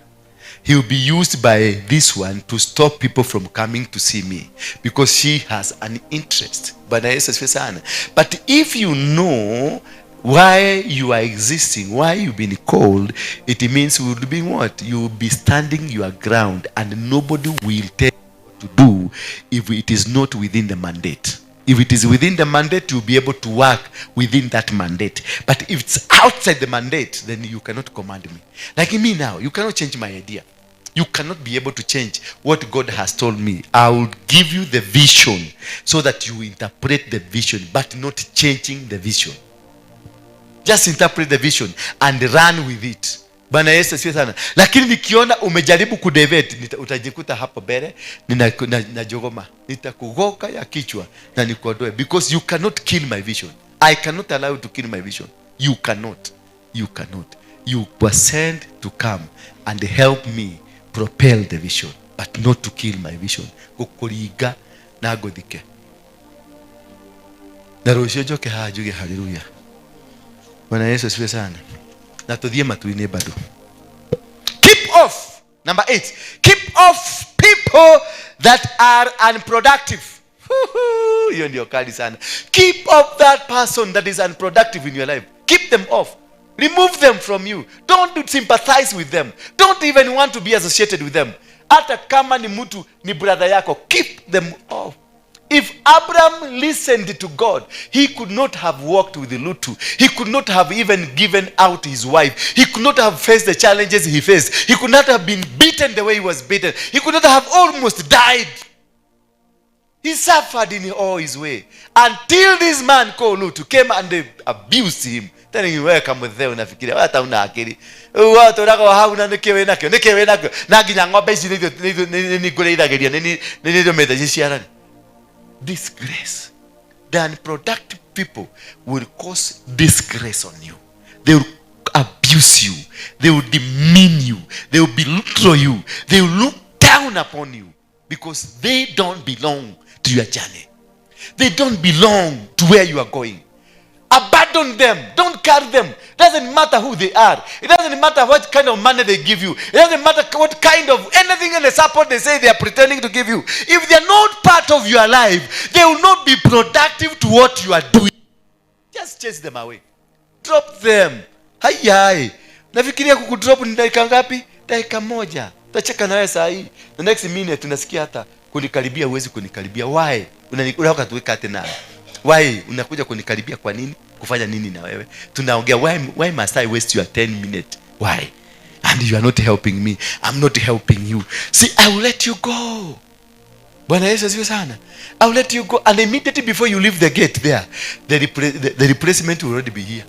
He will be used by this one to stop people from coming to see me because she has an interest. Bwana Yesu asifiwe sana. But if you know why you are existing, why you've been called, it means you will be what? You will be standing your ground and nobody will tell you what to do if it is not within the mandate. If it is within the mandate, you'll be able to work within that mandate. But if it's outside the mandate, then you cannot command me. Like me now, you cannot change my idea. You cannot be able to change what God has told me. I will give you the vision so that you interpret the vision, but not changing the vision. Just interpret the vision and run with it. Bwana Yesu asifiwe sana. Lakini nikiona umejaribu kudevert, utajikuta hapo mbele najogoma. Nitakugoka ya kichwa na nikuondoe, because you cannot kill my vision. I cannot allow you to kill my vision. You cannot. You cannot. You were sent to come and help me propel the vision, but not to kill my vision. Gukuringa na nguthike. Na rũciũ njoke haha njuge haleluya. Bwana Yesu asifiwe sana. Na tuthie matu-inĩ bado. Keep off. Number 8. Keep off people that are unproductive. Hiyo ndio kali sana. Keep off that person that is unproductive in your life. Keep them off. Remove them from you. Don't sympathize with them. Don't even want to be associated with them. Hata kama ni mtu ni brother yako, keep them off. If Abraham listened to God, he could not have walked with Lutu. He could not have even given out his wife. He could not have faced the challenges he faced. He could not have been beaten the way he was beaten. He could not have almost died. He suffered in all his way. Until this man called Lutu came and abused him. Telling him, welcome with them, unafikiria, hata una akili. Watu wako hauna nĩkĩ wĩ nakĩo, nĩkĩ wĩ nakĩo. Na nginya ng'ombe ici nĩ ngũrĩithagĩria, nĩ ndũmĩte ciciarane. Disgrace. The unproductive people will cause disgrace on you. They will abuse abuse you, they will demean you, they will belittle you, they will look down upon you because they don't belong to your journey. They don't belong to where you are going. Abandon them. Don't carry them. Doesn't matter who they are. It doesn't matter what kind of money they give you. It doesn't matter what kind of anything and the support they say they are pretending to give you. If they are not part of your life, they will not be productive to what you are doing. Just chase them away. Drop them. Hai hai. Nafikiria kukudrop ni dakika ngapi? Dakika moja. Utacheka na wewe saa hii. The next minute tunasikia hata kunikaribia huwezi kunikaribia. Why? Unataka tuweka tena. Why unakuja kunikaribia kwa nini? Kufanya nini na wewe? Tunaongea, why must I waste your 10 minutes? Why? And you are not helping me. I'm not helping you. See, I will let you go. Bwana Yesu asifiwe sana. I will let you go, and immediately before you leave the gate there, the replacement will already be here.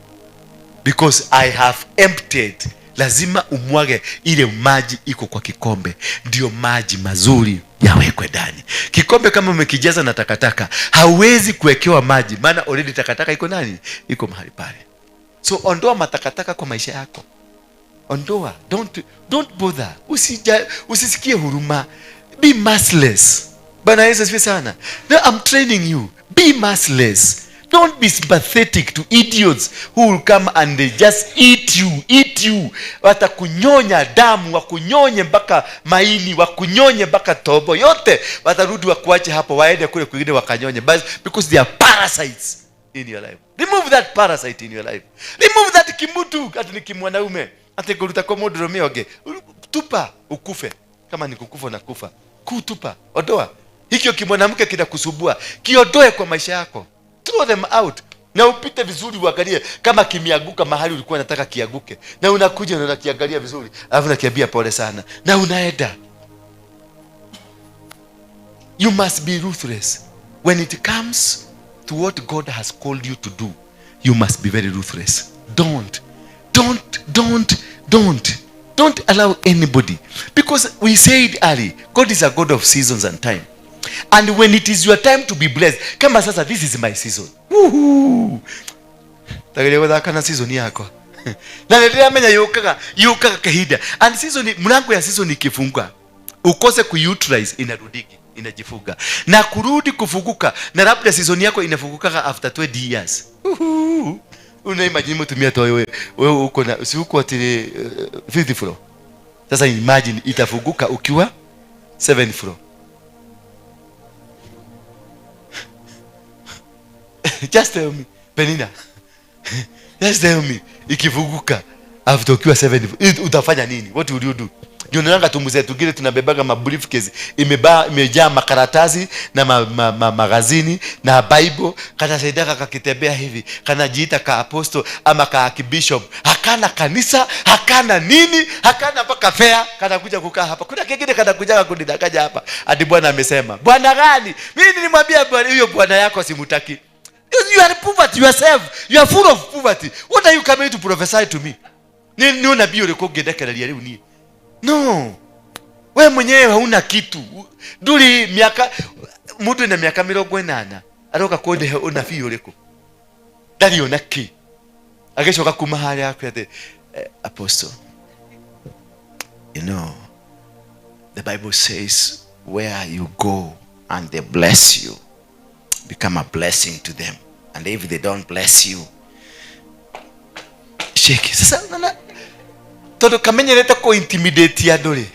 Because I have emptied. Lazima umwage ile maji iko kwa kikombe, ndio maji mazuri yawekwe ndani. Kikombe kama umekijaza na takataka, hauwezi kuwekewa maji, maana already takataka iko nani? Iko mahali pale. So ondoa matakataka kwa maisha yako. Ondoa. Don't bother. Usisikie huruma. Be merciless. Bwana Yesu asifiwe sana. No, I'm training you. Be merciless. Don't be sympathetic to idiots who will come and they just eat you, eat you. Watakunyonya damu, wakunyonye mpaka maini, wakunyonye mpaka tobo yote. Watarudi wakuache hapo, waende kule kwingine wakanyonye. But because they are parasites in your life. Remove that parasite in your life. Remove that kimutu, ati ni kimwanaume. Ati kuruta kwa mũndũrũme ũngĩ. Tupa ukufe. Kama ni kukufa na kufa. Kutupa, ondoa. Hikyo kimwanamke kinakusumbua, kiondoe kwa maisha yako. Throw them out. Na upite vizuri uangalie kama kimeanguka mahali ulikuwa unataka kianguke. Na unakuja na unakiangalia vizuri, alafu unakiambia pole sana. Na unaenda. You must be ruthless. When it comes to what God has called you to do, you must be very ruthless. Don't, don't, don't, don't. Don't allow anybody. Because we said early, God is a God of seasons and time. And when it is your time to be blessed, kama sasa, this is my season. Woohoo! Tageria guthaka na season yakwa. Na nĩndĩramenya yũkaga, yũkaga kahinda. And season, mlango ya season ikifunga, ukose kuutilize, inarudiki, inajifunga. Na kurudi kufunguka, na labda season yako inafungukaga after 20 years. Woohoo! Una imagine mtumia to wewe, wewe uko na, si uko ati 50 floor. Sasa imagine itafunguka ukiwa 7 floor. Just tell me, Penina. Just tell me, ikifunguka after ukiwa 7, utafanya nini? What will you do? Ndio naona tu mzee tugire tunabebaga ma briefcase imejaa makaratasi na magazini na Bible, kanasaidia kakitembea hivi, kanajiita ka apostle ama ka archbishop, hakana kanisa, hakana nini, hakana mpaka fare, kanakuja kukaa hapa. Kuna kingine kanakuja kunidanganya hapa. Hadi Bwana amesema, Bwana gani? Mimi nilimwambia bwana, huyo bwana yako simutaki. You are poverty yourself. You are full of poverty. What are you coming to prophesy to me? Ni unabii ule kungedekereria riu ni? No. We mwenyewe hauna kitu. Nduri miaka mundu na miaka mĩrongo ĩnana aroka kũndehe unabii ũrĩkũ? Ndarĩ ona kĩ. Agĩcoka kuma harĩa akwĩra atĩ, apostle, you know, the Bible says where you go and they bless you, become a blessing to them. And if they don't bless you, shake. Sasa unaona, tondu kamenyerete ku intimidate andu ri,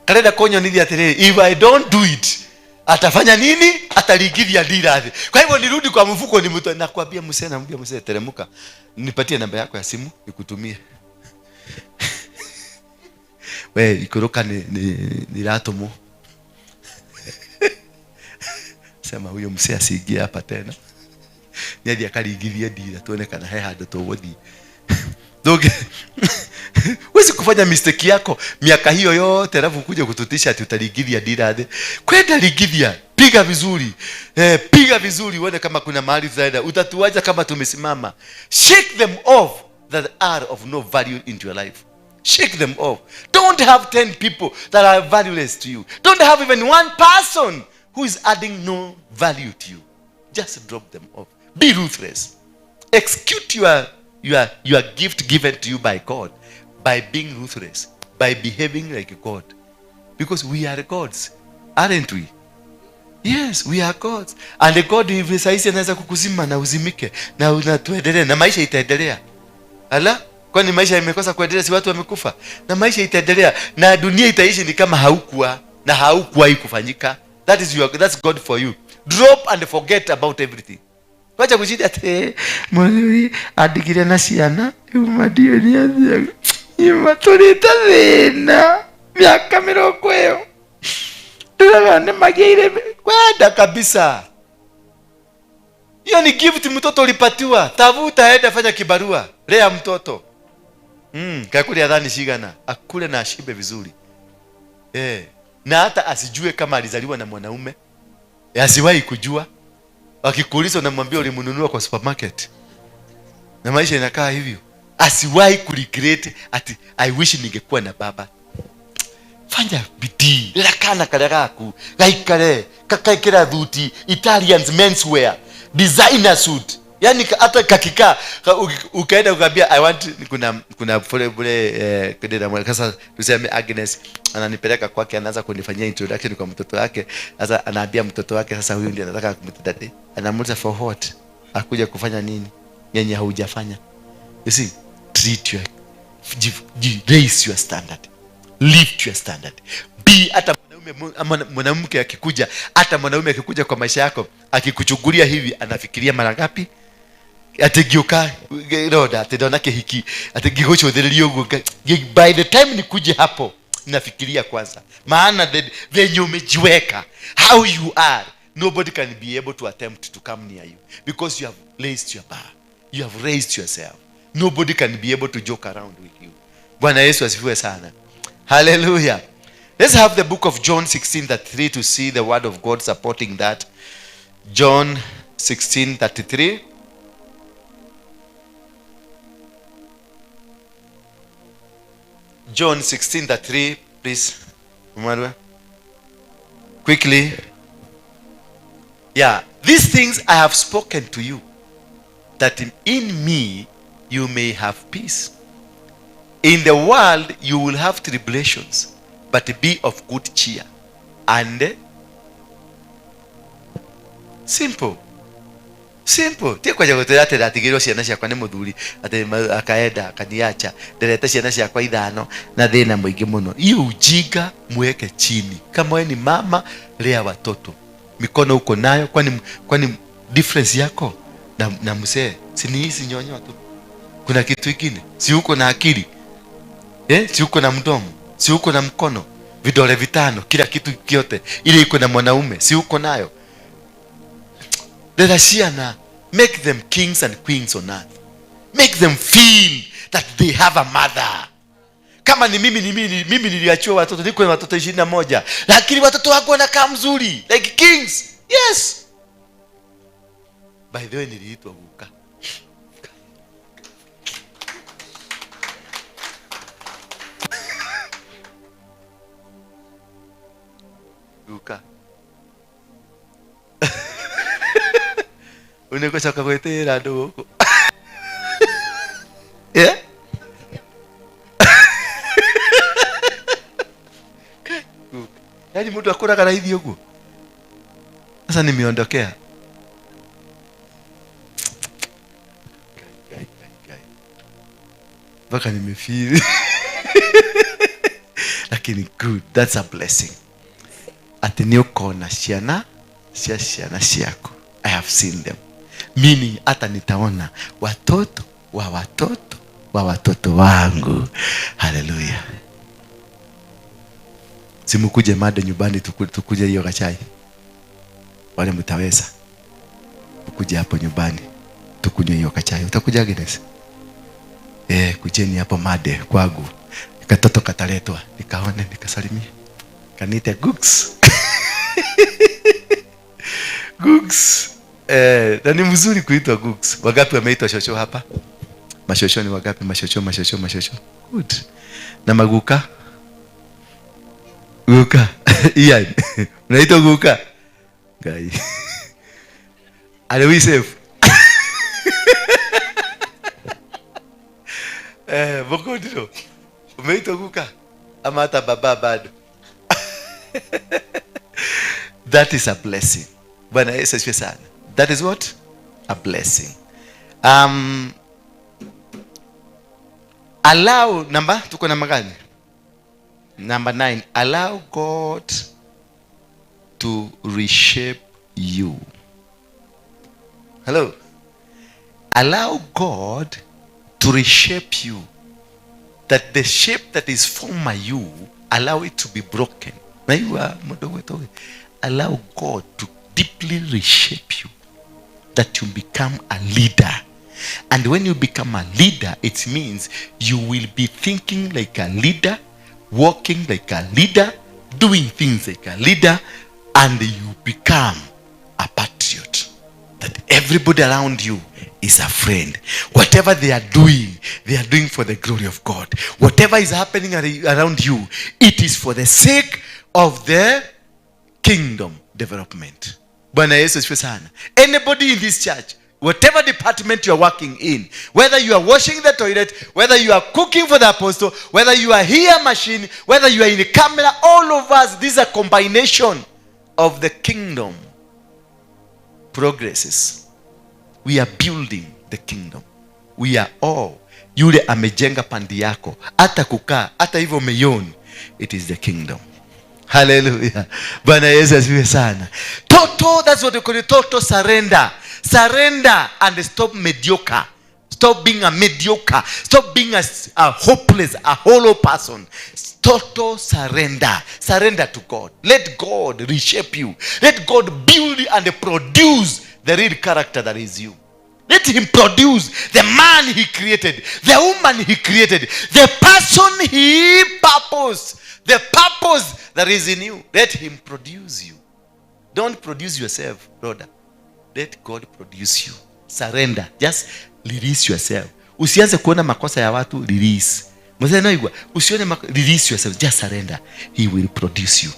karenda kunyonithia atiriri, if I don't do it, atafanya nini? Ataringithia ndira thi. Kwa hivyo nirudi kwa mfuko ni mtu, nakwambia mzee, namwambia mzee, teremuka, nipatie namba yako ya simu nikutumie. We ikoroka ni ratomo. Sema huyo mzee asiingie hapa tena. Niathi akaringithie ndira tuone kana he handu tũgũthiĩ. Ndoge. Huwezi kufanya mistake yako miaka hiyo yote alafu kuja kututisha ati utaringithia ndira thĩ. Kwenda ringithia, piga vizuri. Piga vizuri uone kama kuna mahali tutaenda. Utatuacha kama tumesimama. Shake them off that are of no value into your life. Shake them off. Don't have 10 people that are valueless to you. Don't have even one person who is adding no value to you. Just drop them off. Be ruthless. Execute your gift given to you by God. By being ruthless, by behaving like God. Because we are gods, aren't we? Yes, we are gods. And the God hivi saizi anaweza kukuzima na uzimike na unatuendelee na maisha itaendelea. Ala, kwani maisha imekosa kuendelea? Si watu wamekufa? Na maisha itaendelea na dunia itaishi ni kama haukuwa na haukuwahi kufanyika. That's God for you. Drop and forget about everything. Wacha kushida ati mũthuri andigire na ciana uma ndiũĩ nĩ athiaga nyuma tũrĩte thĩna mĩaka mĩrongo ĩyo ndĩraga nĩ magĩire kwenda kabisa. Hiyo ni gift mtoto ulipatiwa. Tafuta, enda fanya kibarua, lea mtoto. Kakulia dhani shigana, akule na ashibe vizuri. Na hata asijue kama alizaliwa na mwanaume. Asiwahi kujua. Akikuuliza unamwambia ulimnunua kwa supermarket. Na maisha inakaa hivyo. Asiwahi kuregret ati I wish ningekuwa na baba. Fanya bidii. Lera kana kale gaku. Gaikare. Kakaikira thuti. Italians menswear. Designer suit. Yaani hata kakika ukaenda ukaambia I want, kuna pole kidera mwa sasa tuseme Agnes ananipeleka kwake, anaanza kunifanyia introduction kwa mtoto wake. Sasa anaambia mtoto wake sasa huyu ndiye anataka kumtadade. Anamuuliza for what? Akuja kufanya nini? Yenye haujafanya. You see, treat your, raise your standard. Lift your standard. Be hata mwanamke akikuja, hata mwanaume akikuja kwa maisha yako, akikuchukulia hivi anafikiria mara ngapi? Ati gioka roda ati ndona kihiki ati gigucuthiriria uguo. By the time nikuje hapo nafikiria kwanza, maana venye umejiweka, how you are, nobody can be able to attempt to come near you because you have raised your bar, you have raised yourself. Nobody can be able to joke around with you. Bwana Yesu asifiwe sana. Hallelujah. Let's have the book of John 16:33 to see the word of God supporting that. John 16:33. John 16:33, please. Umarwa. Quickly. Yeah. These things I have spoken to you, that in me you may have peace. In the world you will have tribulations, but be of good cheer. And simple. Simple. Ti kwa jago ate ndatigirwo ciana ciakwa nĩ mũthuri ate akaenda akaniacha nderete ciana ciakwa ithano na thĩna mũingĩ mũno. Hiyo ujinga mweke chini. Kama wewe ni mama, lea watoto. Mikono uko nayo, kwani difference yako na mzee si ni hizi nyonyo tu? Kuna kitu kingine? Si uko na akili? Si uko na mdomo? Si uko na mkono? Vidole vitano, kila kitu kiote. Ile iko na mwanaume, si uko nayo? Let us share. Make them kings and queens on earth. Make them feel that they have a mother. Kama ni mimi, ni mimi, mimi niliachiwa watoto, niko na watoto 21. Lakini watoto wangu wanakaa mzuri, like kings. Yes. By the way, niliitwa guka. Guka. Unegocoka gwĩtĩĩra andũ gũkũ. Yeah? Yaani mtu akuraga raithi ũguo. Sasa nimeondokea. Mpaka nimefeel. Lakini good, that's a blessing. Ati nĩ ũkona ciana cia ciana ciaku. I have seen them. Meaning hata nitaona watoto wa watoto wa watoto wangu. Hallelujah. Simukuje made nyumbani tukuje hiyo kachai. Wale mtaweza. Mkuje hapo nyumbani tukunywe hiyo kachai. Utakuja Agnes? Kujeni hapo made kwangu. Katoto kataletwa, nikaone nikasalimie. Kaniite Gooks. Gooks. Na ni mzuri kuitwa Gooks. Wangapi wameitwa shosho hapa? Mashosho ni wangapi? Mashosho, mashosho, mashosho. Good. Na maguka? Guka. Ian. Unaitwa Guka? Guy. Are we safe? Boko ndiro. Umeitwa guka ama hata baba bado? That is a blessing. Bwana Yesu asifiwe sana. That is what? A blessing. Allow number, tuko namba gani? Number 9. Allow God to reshape you. Hello. Allow God to reshape you. That the shape that is formed by you, allow it to be broken. Na you are mdogo toge. Allow God to deeply reshape you, that you become a leader. And when you become a leader, it means you will be thinking like a leader, walking like a leader, doing things like a leader, and you become a patriot. That everybody around you is a friend. Whatever they are doing, they are doing for the glory of God. Whatever is happening around you, it is for the sake of the kingdom development. Bwana Yesu asifiwe sana. Anybody in this church, whatever department you are working in, whether you are washing the toilet, whether you are cooking for the apostle, whether you are here machine, whether you are in the camera, all of us, this is a combination of the kingdom progresses. We are building the kingdom. We are all. Yule amejenga pandi yako, hata kukaa, hata hivyo umeioni, it is the kingdom. Hallelujah. Bwana Yesu asifiwe sana. Total, that's what we call it, total surrender. Surrender and stop mediocre. Stop being a mediocre. Stop being a hopeless, a hollow person. Total surrender. Surrender to God. Let God reshape you. Let God build and produce the real character that is you. Let him produce the man he created, the woman he created, the person he purposed, the purpose that is in you. Let him produce you. Don't produce yourself, brother. Let God produce you. Surrender. Just release yourself. Usianze kuona makosa ya watu, release. Mzee naigwa, usione release yourself, just surrender. He will produce you.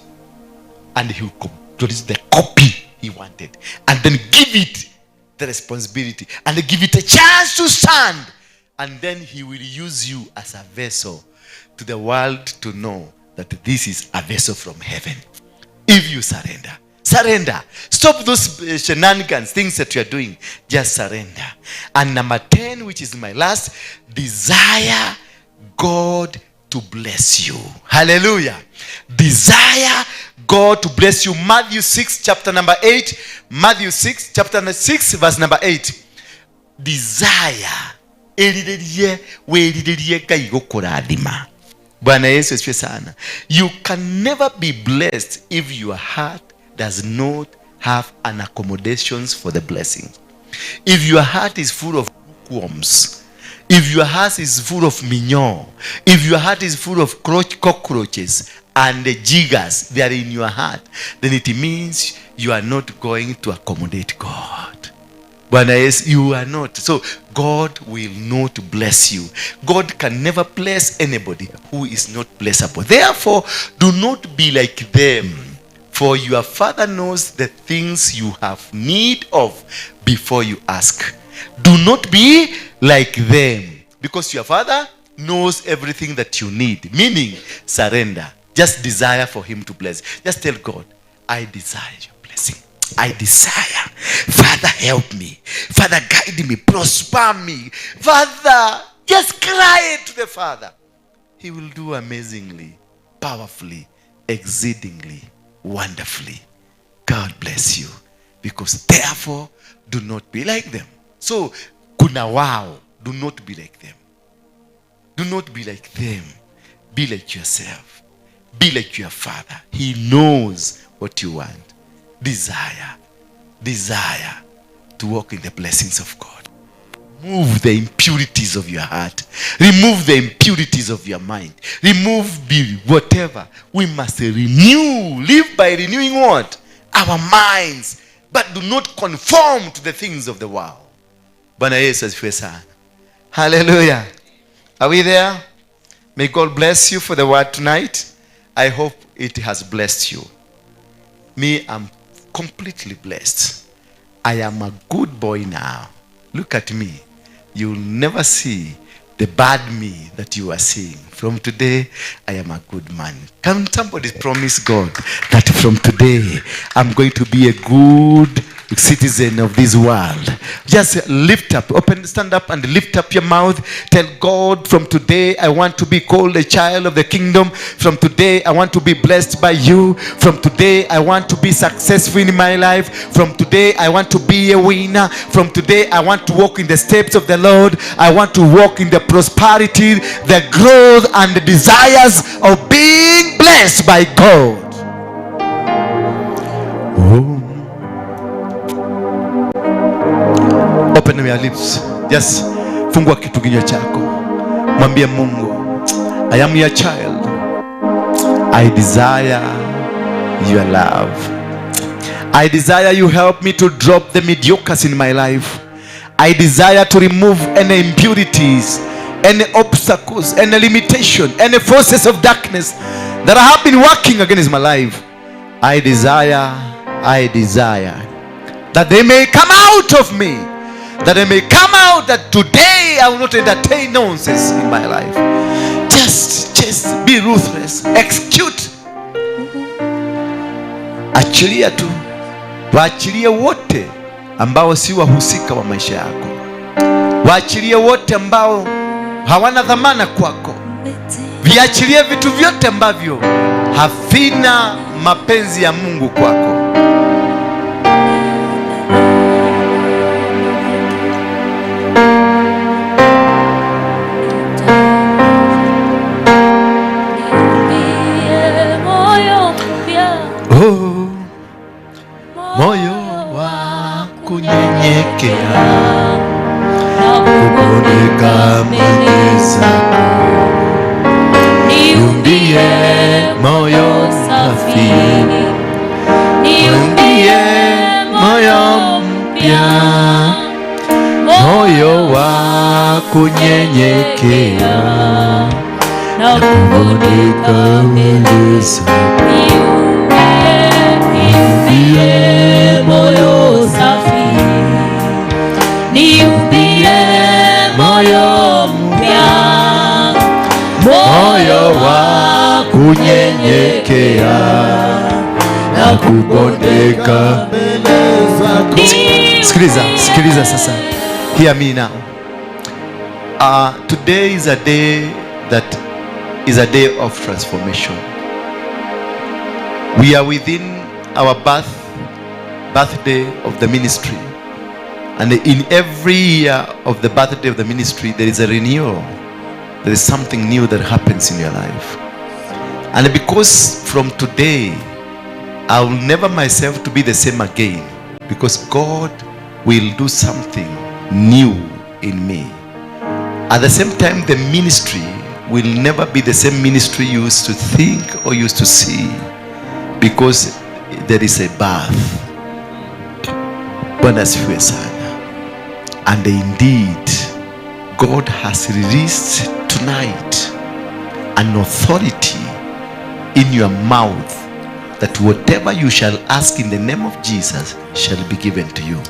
And he will produce the copy he wanted. And then give it the responsibility. And give it a chance to stand. And then he will use you as a vessel to the world to know that this is a vessel from heaven. If you surrender. Surrender. Stop those shenanigans, things that you are doing. Just surrender. And number 10, which is my last, desire God to bless you. Hallelujah. Desire God to bless you. Matthew 6, chapter number 8. Matthew 6, chapter number 6, verse number 8. Desire. Eriririe, wĩrirĩrie Ngai gũkũrathima. Bwana Yesu asifiwe sana. You can never be blessed if your heart does not have an accommodations for the blessing. If your heart is full of worms, if your heart is full of minyoo, if your heart is full of cockroaches and the jiggers, they are in your heart, then it means you are not going to accommodate God. Bwana Yesu, you are not. So God will not bless you. God can never bless anybody who is not blessable. Therefore, do not be like them. For your Father knows the things you have need of before you ask. Do not be like them. Because your Father knows everything that you need. Meaning, surrender. Just desire for him to bless. Just tell God, I desire your blessing. I desire. Father, help me. Father, guide me. Prosper me. Father, just cry to the Father. He will do amazingly, powerfully, exceedingly, wonderfully. God bless you. Because therefore, do not be like them. So, kuna wao. Do not be like them. Do not be like them. Be like yourself. Be like your Father. He knows what you want. Desire. Desire to walk in the blessings of God. Remove the impurities of your heart. Remove the impurities of your mind. Remove the whatever. We must renew. Live by renewing what? Our minds. But do not conform to the things of the world. Bwana Yesu asifiwe sana. Hallelujah. Are we there? May God bless you for the word tonight. I hope it has blessed you. Me, I'm completely blessed. I am a good boy now. Look at me. You'll never see The bad me that you are seeing. From today, I am a good man. Can somebody promise God that from today, I'm going to be a good citizen of this world? Just lift up, open, stand up and lift up your mouth. Tell God, from today, I want to be called a child of the kingdom. From today, I want to be blessed by you. From today, I want to be successful in my life. From today, I want to be a winner. From today, I want to walk in the steps of the Lord. I want to walk in the prosperity, the growth, and the desires of being blessed by God. Oh. Open your lips. Just fungua kitu kinywa chako. Mwambie Mungu, I am your child. I desire your love. I desire you help me to drop the mediocres in my life. I desire to remove any impurities, any obstacles, any limitation, any forces of darkness that have been working against my life. I desire that they may come out of me, that they may come out, that today I will not entertain nonsense in my life. Just be ruthless. Execute. Achilia tu. Waachilie wote ambao si wahusika wa maisha yako. Waachilie wote ambao hawana dhamana kwako. Viachilie vitu vyote ambavyo havina mapenzi ya Mungu kwako. Oh, moyo wa kunyenyekea, kubondeka mbele zako, niumbie moyo safi, niumbie moyo mpya, moyo wa kunyenyekea na kubondeka mbele zako, niumbie moyo safi, niumbie moyo mpya, moyo wa kunyenyekea na kubondeka mbele zako. Sikiliza sasa. Hear me now. Today is a day that is a day of transformation. We are within our birthday of the ministry. And in every year of the birthday of the ministry, there is a renewal. There is something new that happens in your life. And because from today, I will never myself to be the same again, because God will do something new in me. At the same time, the ministry will never be the same ministry you used to think or used to see, because there is a birth. Bwana asifiwe sana. And indeed, God has released tonight an authority in your mouth that whatever you shall ask in the name of Jesus shall be given to you.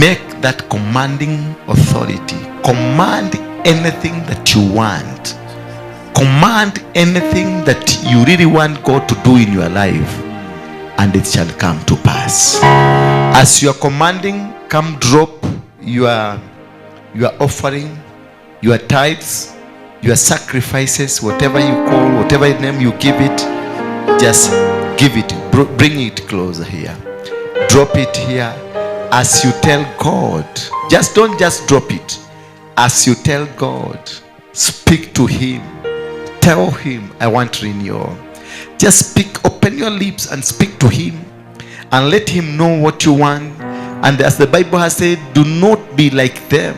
Make that commanding authority. Command anything that you want. Command anything that you really want God to do in your life, and it shall come to pass. As you are commanding, come drop your offering, your tithes, your sacrifices, whatever you call, whatever name you give it, just give it. Bring it closer here. Drop it here. As you tell God, just don't just drop it. As you tell God, speak to him. Tell him, I want renewal. Just speak, open your lips and speak to him, and let him know what you want. And as the Bible has said, do not be like them,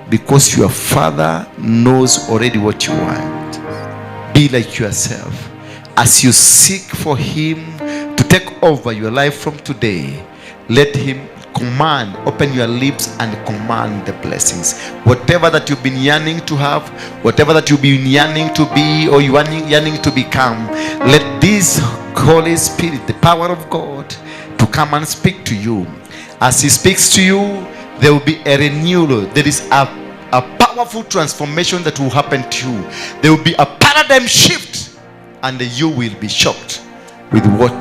because your Father knows already what you want. Be like yourself. As you seek for him to take over your life from today, let him command, open your lips and command the blessings. Whatever that you've been yearning to have, whatever that you've been yearning to be, or yearning to become, let this Holy Spirit, the power of God, to come and speak to you. As he speaks to you, there will be a renewal. There is a a powerful transformation that will happen to you. There will be a paradigm shift, and you will be shocked with what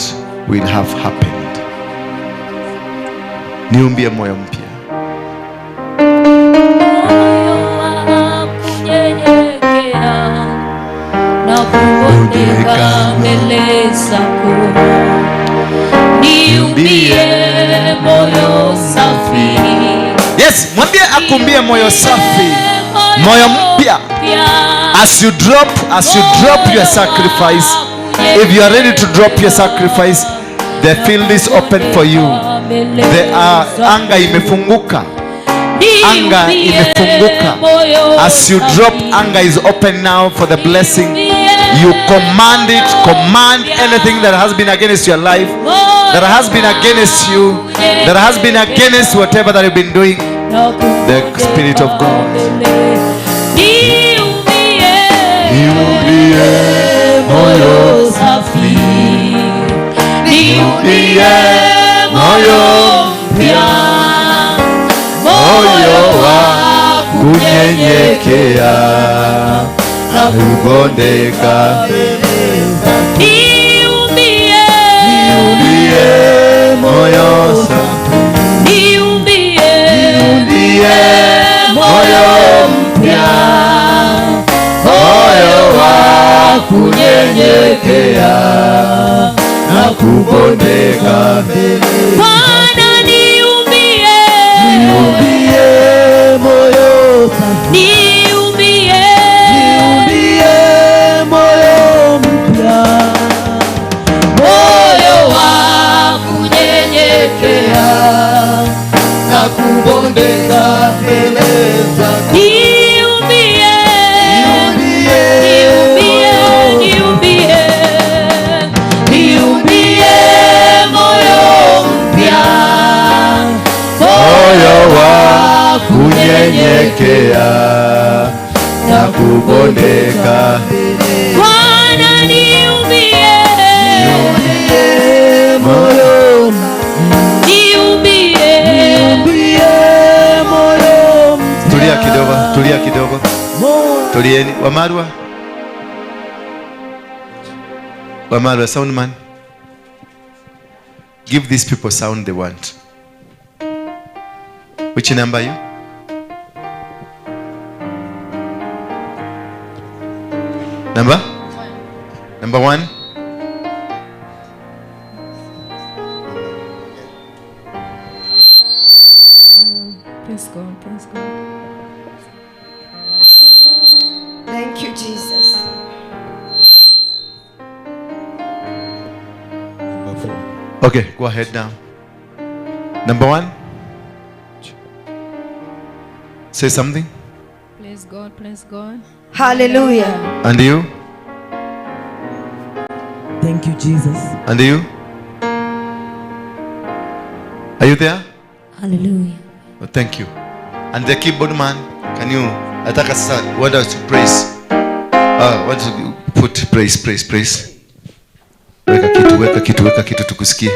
will have happened. Niumbie moyo mpya. Moyo wa kunyenyekea na kubondeka mbele zako, niumbie moyo safi. Yes, mwambie akuumbie moyo safi, moyo mpya. As you drop your sacrifice, if you are ready to drop your sacrifice, the field is open for you. The anga imefunguka. Anga imefunguka. As you drop, anga is open now for the blessing. You command it, command anything that has been against your life, that has been against you, that has been against whatever that you've been doing. The Spirit of God. Niumbie moyo safi, niumbie moyo mpya, moyo wa kunyenyekea na kubondeka. Niumbie, Niumbie moyo safi, niumbie niumbie moyo mpya, moyo wa kunyenyekea na kubondeka. Bwana niumbie, Niumbie moyo safi, niumbie, niumbie moyo mpya, moyo wa kunyenyekea na kubondeka mbele zako. Niumbie, niumbie, niumbie, niumbie moyo mpya, Moyo wa kunyenyekea na kubondeka. Bwana niumbie, Moyo niumbie, Tulia kidogo, tulia kidogo. Tulieni. Wamarwa. Wamarwa, sound man. Give these people sound they want. Which number are you? Number? Number one. Praise God, praise God. Thank you, Jesus. Number four. Okay, go ahead now. Number one. Say something. Praise God, praise God. Hallelujah. And you? Thank you, Jesus. And you? Are you there? Hallelujah. Oh, thank you. And the keyboard man, can you nataka sasa want us to praise. Want to put praise, praise, praise. Weka kitu, weka kitu, weka kitu tukusikie.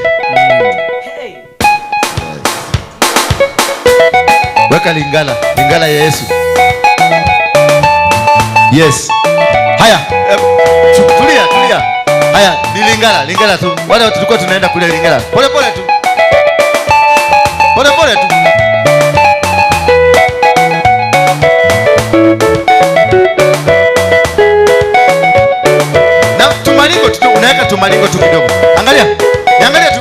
Weka lingala, lingala ya Yesu. Yes. Haya, tulia, tulia. Haya, ni lingala, lingala tu. Wale tulikuwa tunaenda kule lingala. Pole pole tu. Pole pole tu. Na tumalingo tu, unaweka tumalingo tu kidogo. Angalia. Niangalia tu.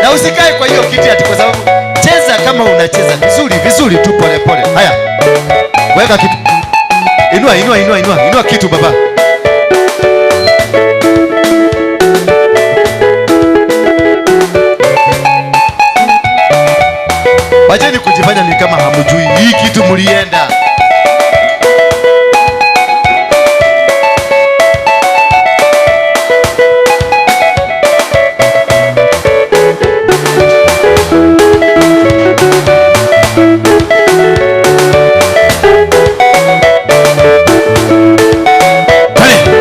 Na usikae kwa hiyo kiti ati kwa sababu cheza kama unacheza vizuri vizuri tu pole pole. Haya. Weka kitu. Inua, inua, inua, inua. Inua kitu, baba. Wacheni kujifanya ni kama hamjui hii kitu mlienda. Twende.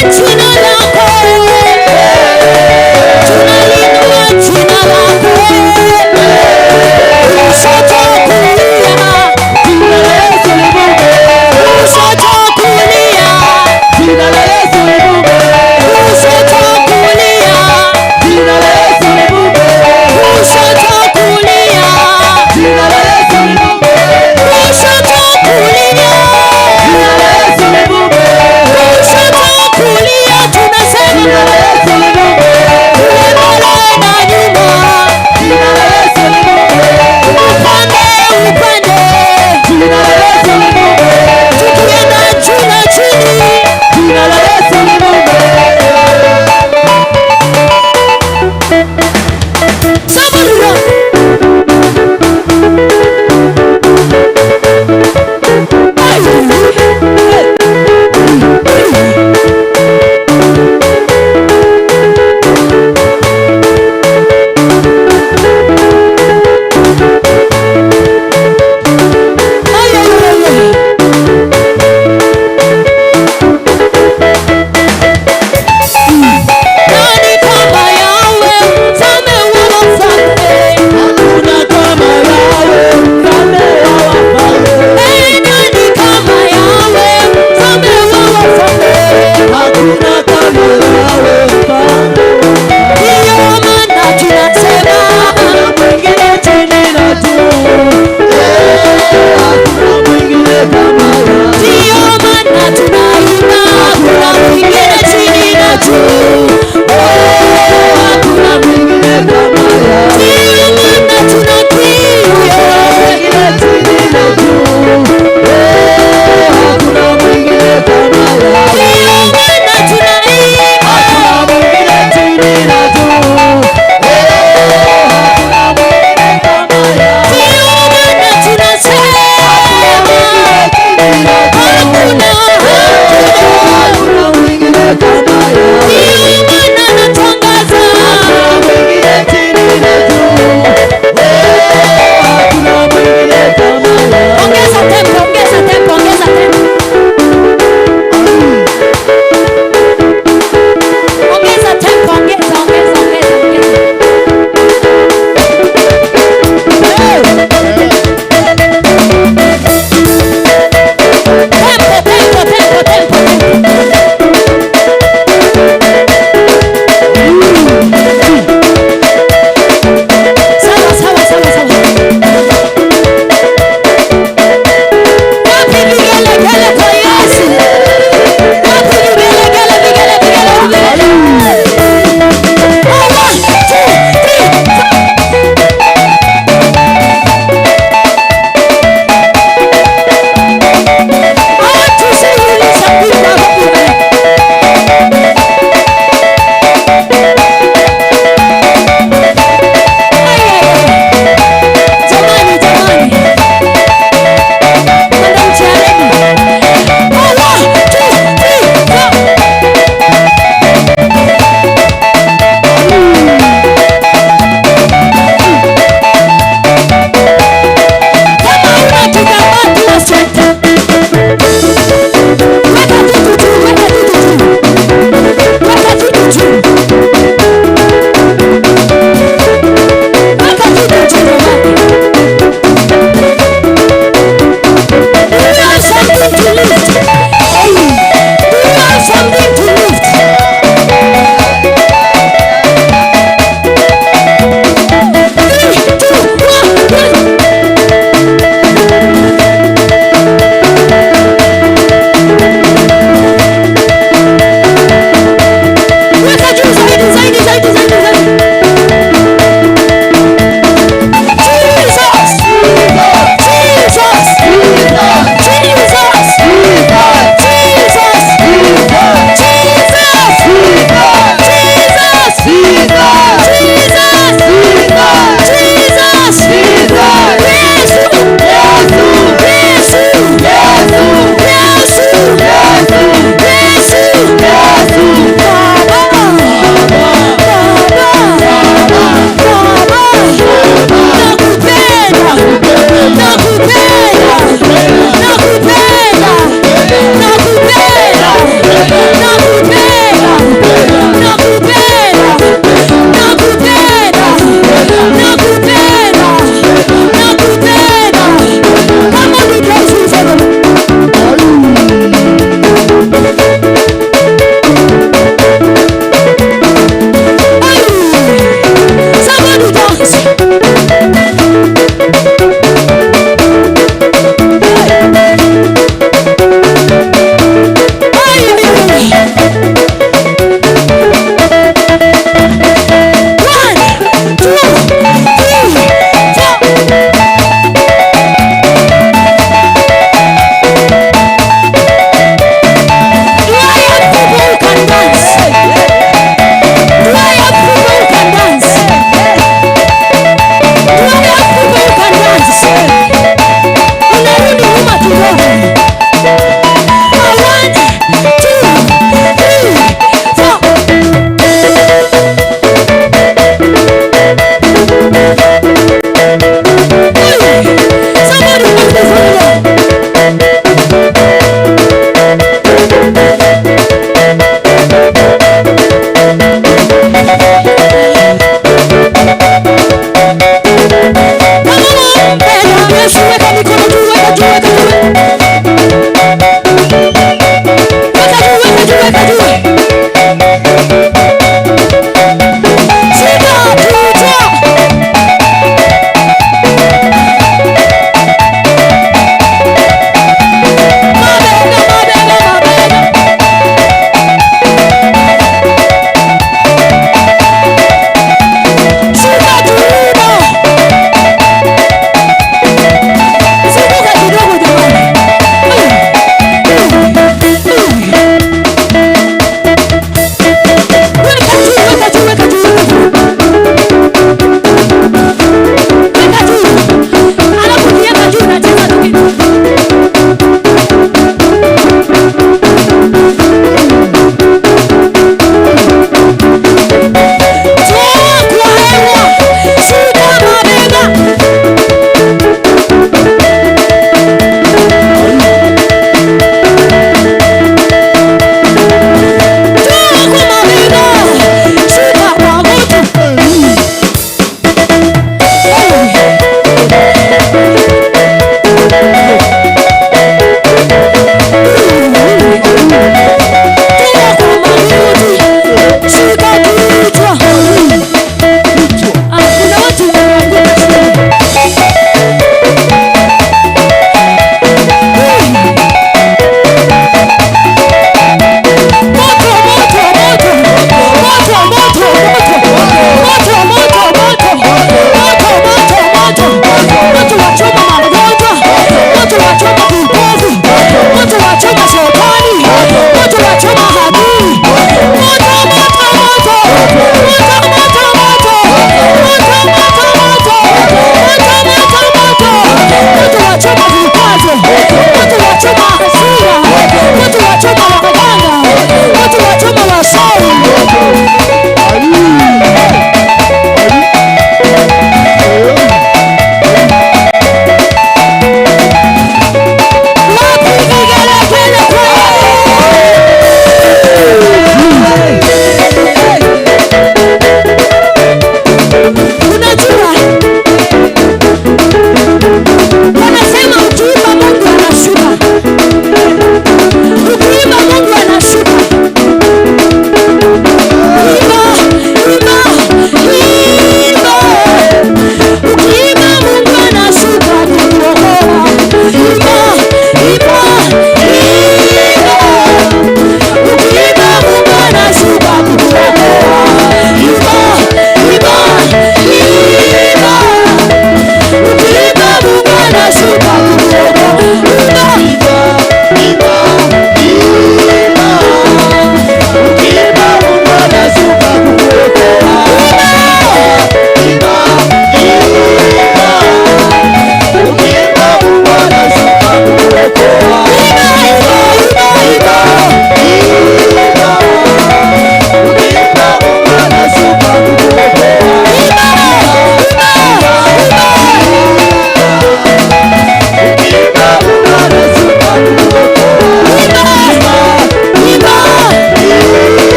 Jina lako, tunaliinua jina lako. Kushoto kulia, Jina la Yesu livume. kushoto kulia, Jina la Yesu livume. kushoto kulia, Jina la Yesu livume. kushoto kulia, Jina la Yesu livume. kushoto kulia, Jina la Yesu livume. kushoto kulia.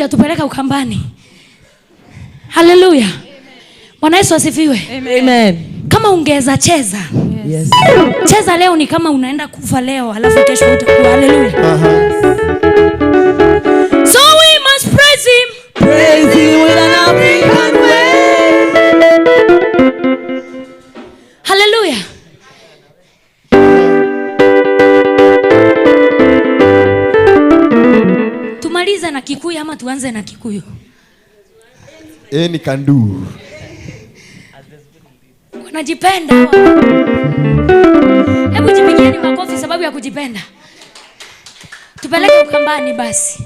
hujatupeleka Ukambani. Haleluya. Bwana Yesu asifiwe. Amen. Kama ungeweza cheza. Yes. Cheza leo ni kama unaenda kufa leo, alafu kesho utakuwa. Haleluya. So we must praise him. Praise him with an African way. Haleluya. Tumalize na Kikuyu ama tuanze na Kikuyu? Any can do. Wanajipenda. Hebu jipigieni makofi sababu ya kujipenda. Tupeleke Ukambani basi.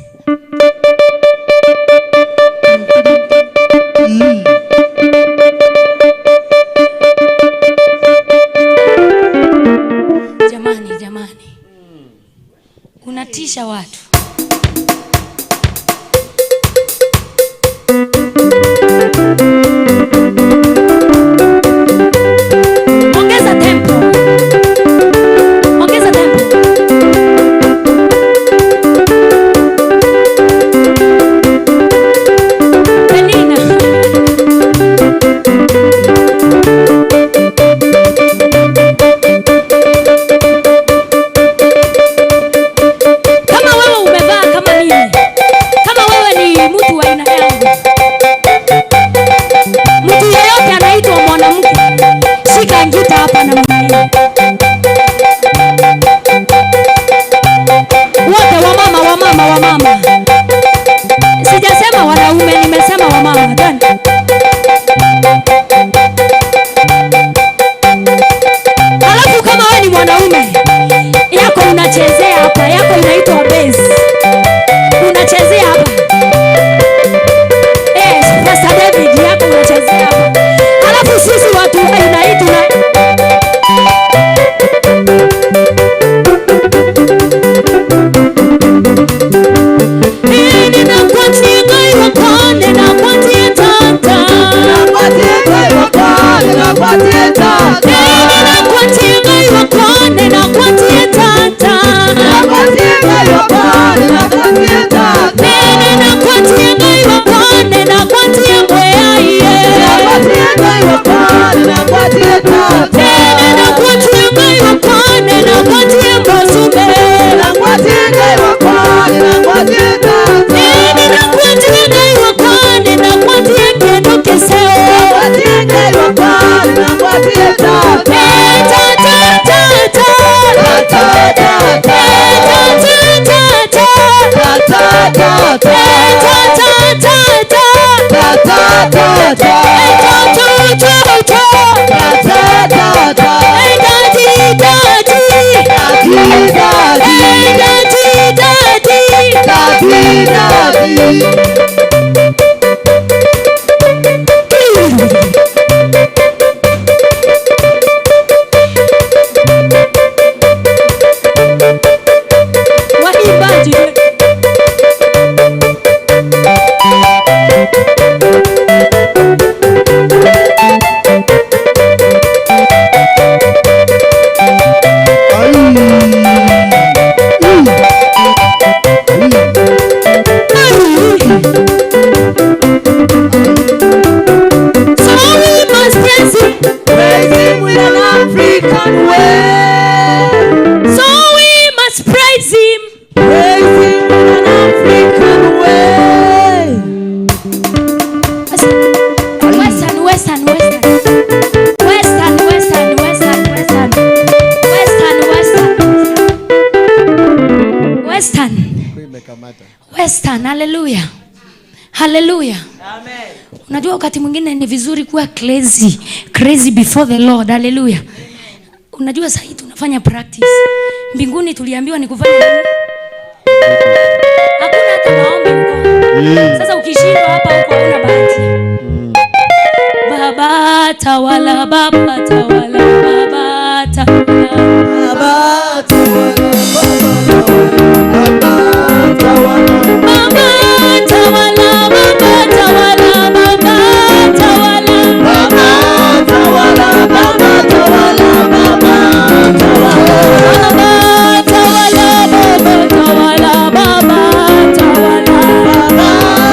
Jamani, jamani. Unatisha watu. Ongeza tempo. Ongeza tempo. Penina. Kama wewe umevaa kama mimi, kama wewe ni mtu wa aina yangu, mtu yeyote anaitwa mwanamke, shika ngita hapa namna hii. Wote wamama, wamama, wamama. Sijasema wanaume, nimesema wamama. Twende. Alafu kama wewe ni mwanaume, yako unachezea hapa, yako inaitwa bass. Unachezea hapa. Yes, Pastor David, yako unachezea hapa. Alafu sisi watu wa aina hii tuna Waimbaji. So we must praise him. Praise him with an African way. So we must praise him. Praise him with an African way. Western, Western, Western. Western, Western, Western, Western. Western, Western. Western. Western, hallelujah. Hallelujah. Amen. Unajua wakati mwingine ni vizuri kuwa crazy, crazy before the Lord. Hallelujah. Unajua sasa hii tunafanya practice. Mbinguni tuliambiwa ni kufanya nini? Hakuna hata maombi huko. Sasa ukishindwa hapa huko hauna bahati. Baba tawala, baba tawala, baba tawala. Baba tawala, baba tawala, Baba tawala, baba tawala, baba tawala. baba tawala, baba tawala, baba tawala. Baba tawala, baba tawala, baba tawala. Baba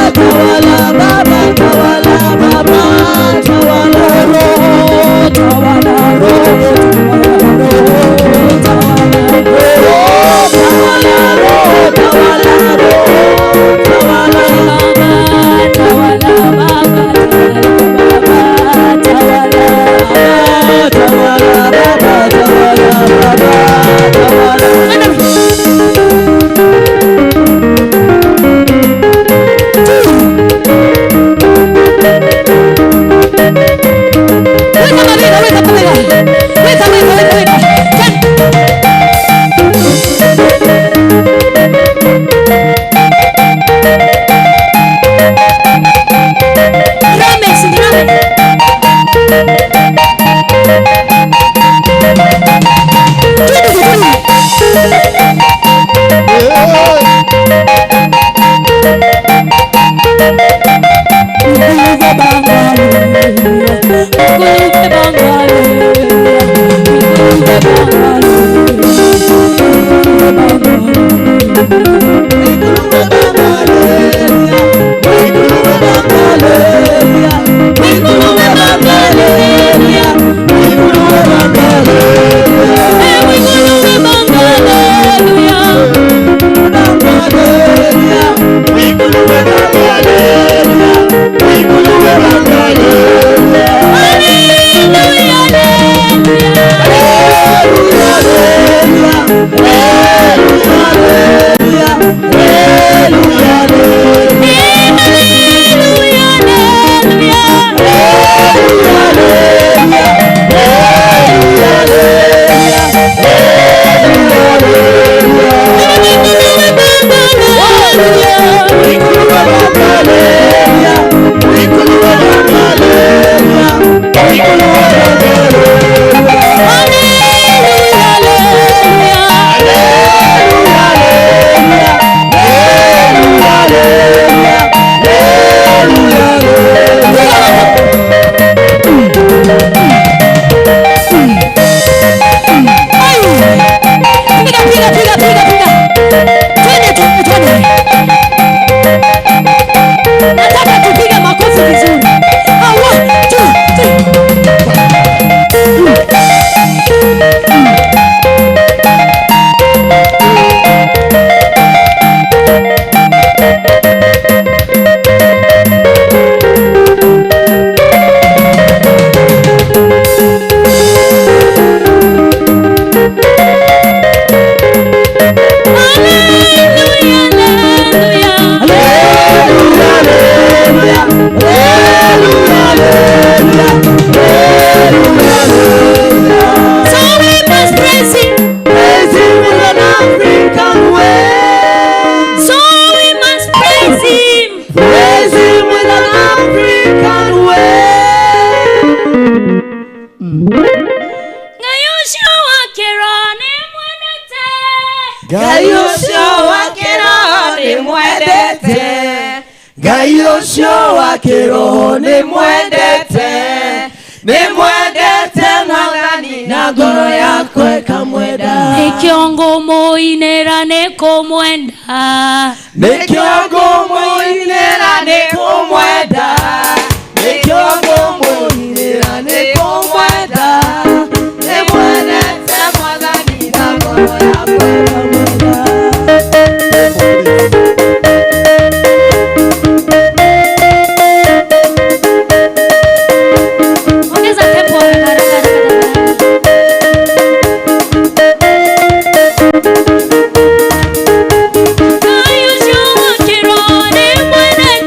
Ngai ucio wa kĩroho nĩ mwendete.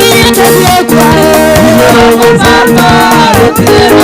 Hey, Yeah.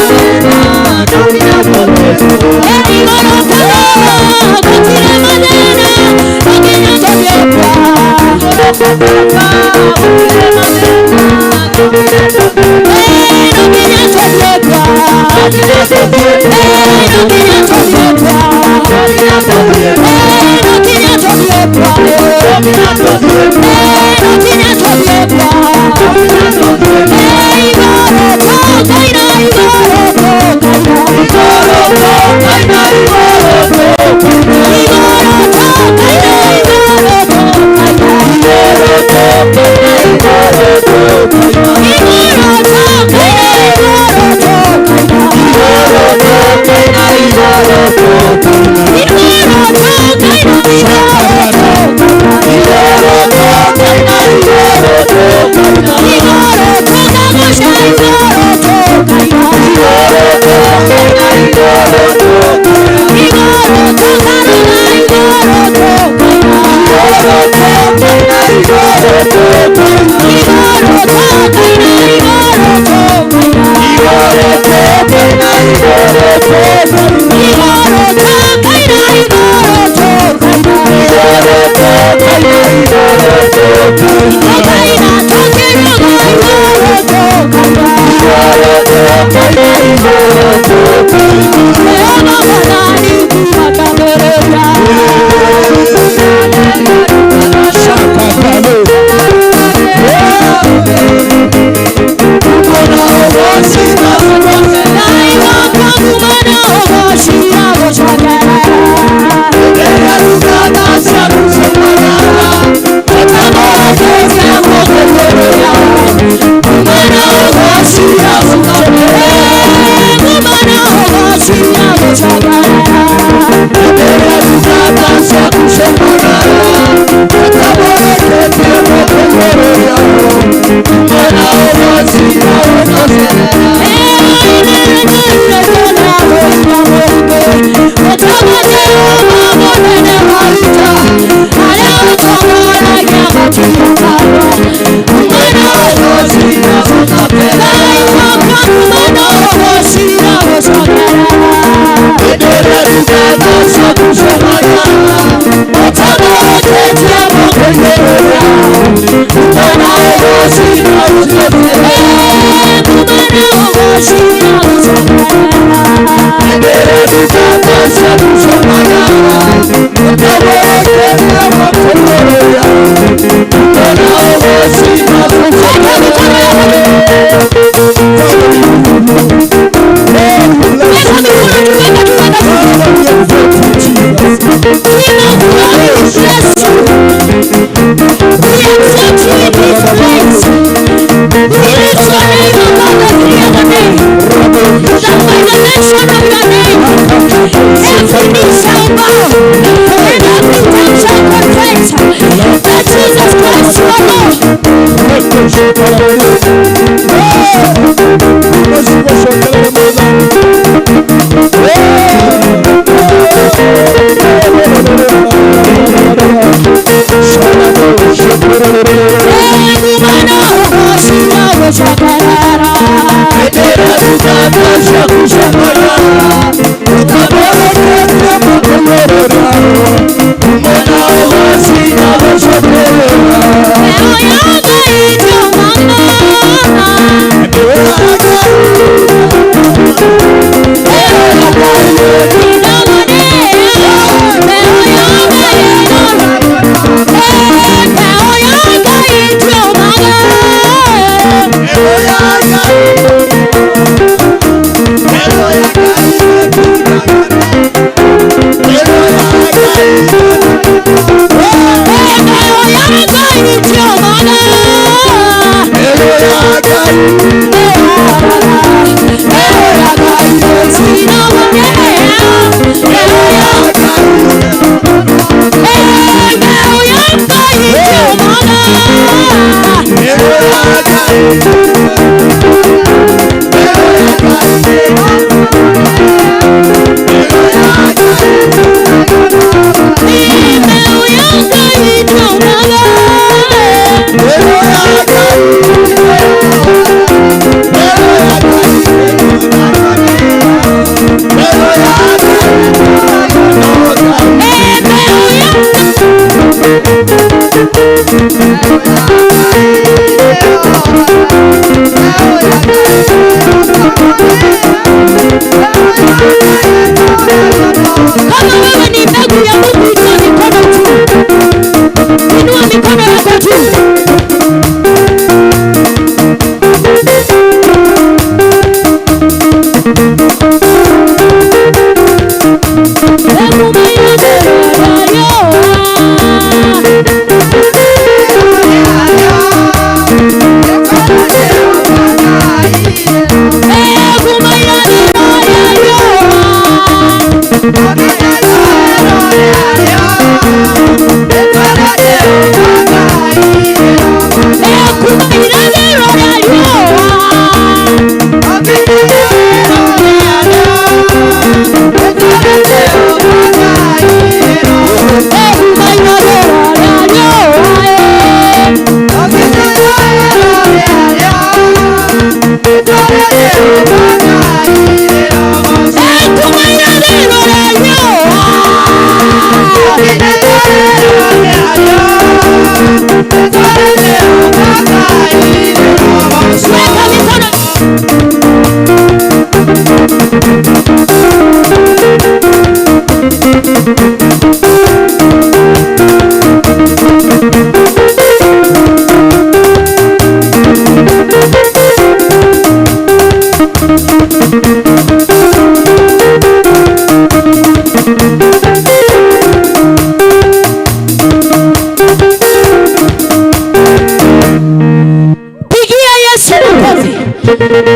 Pigia Yesu makofi.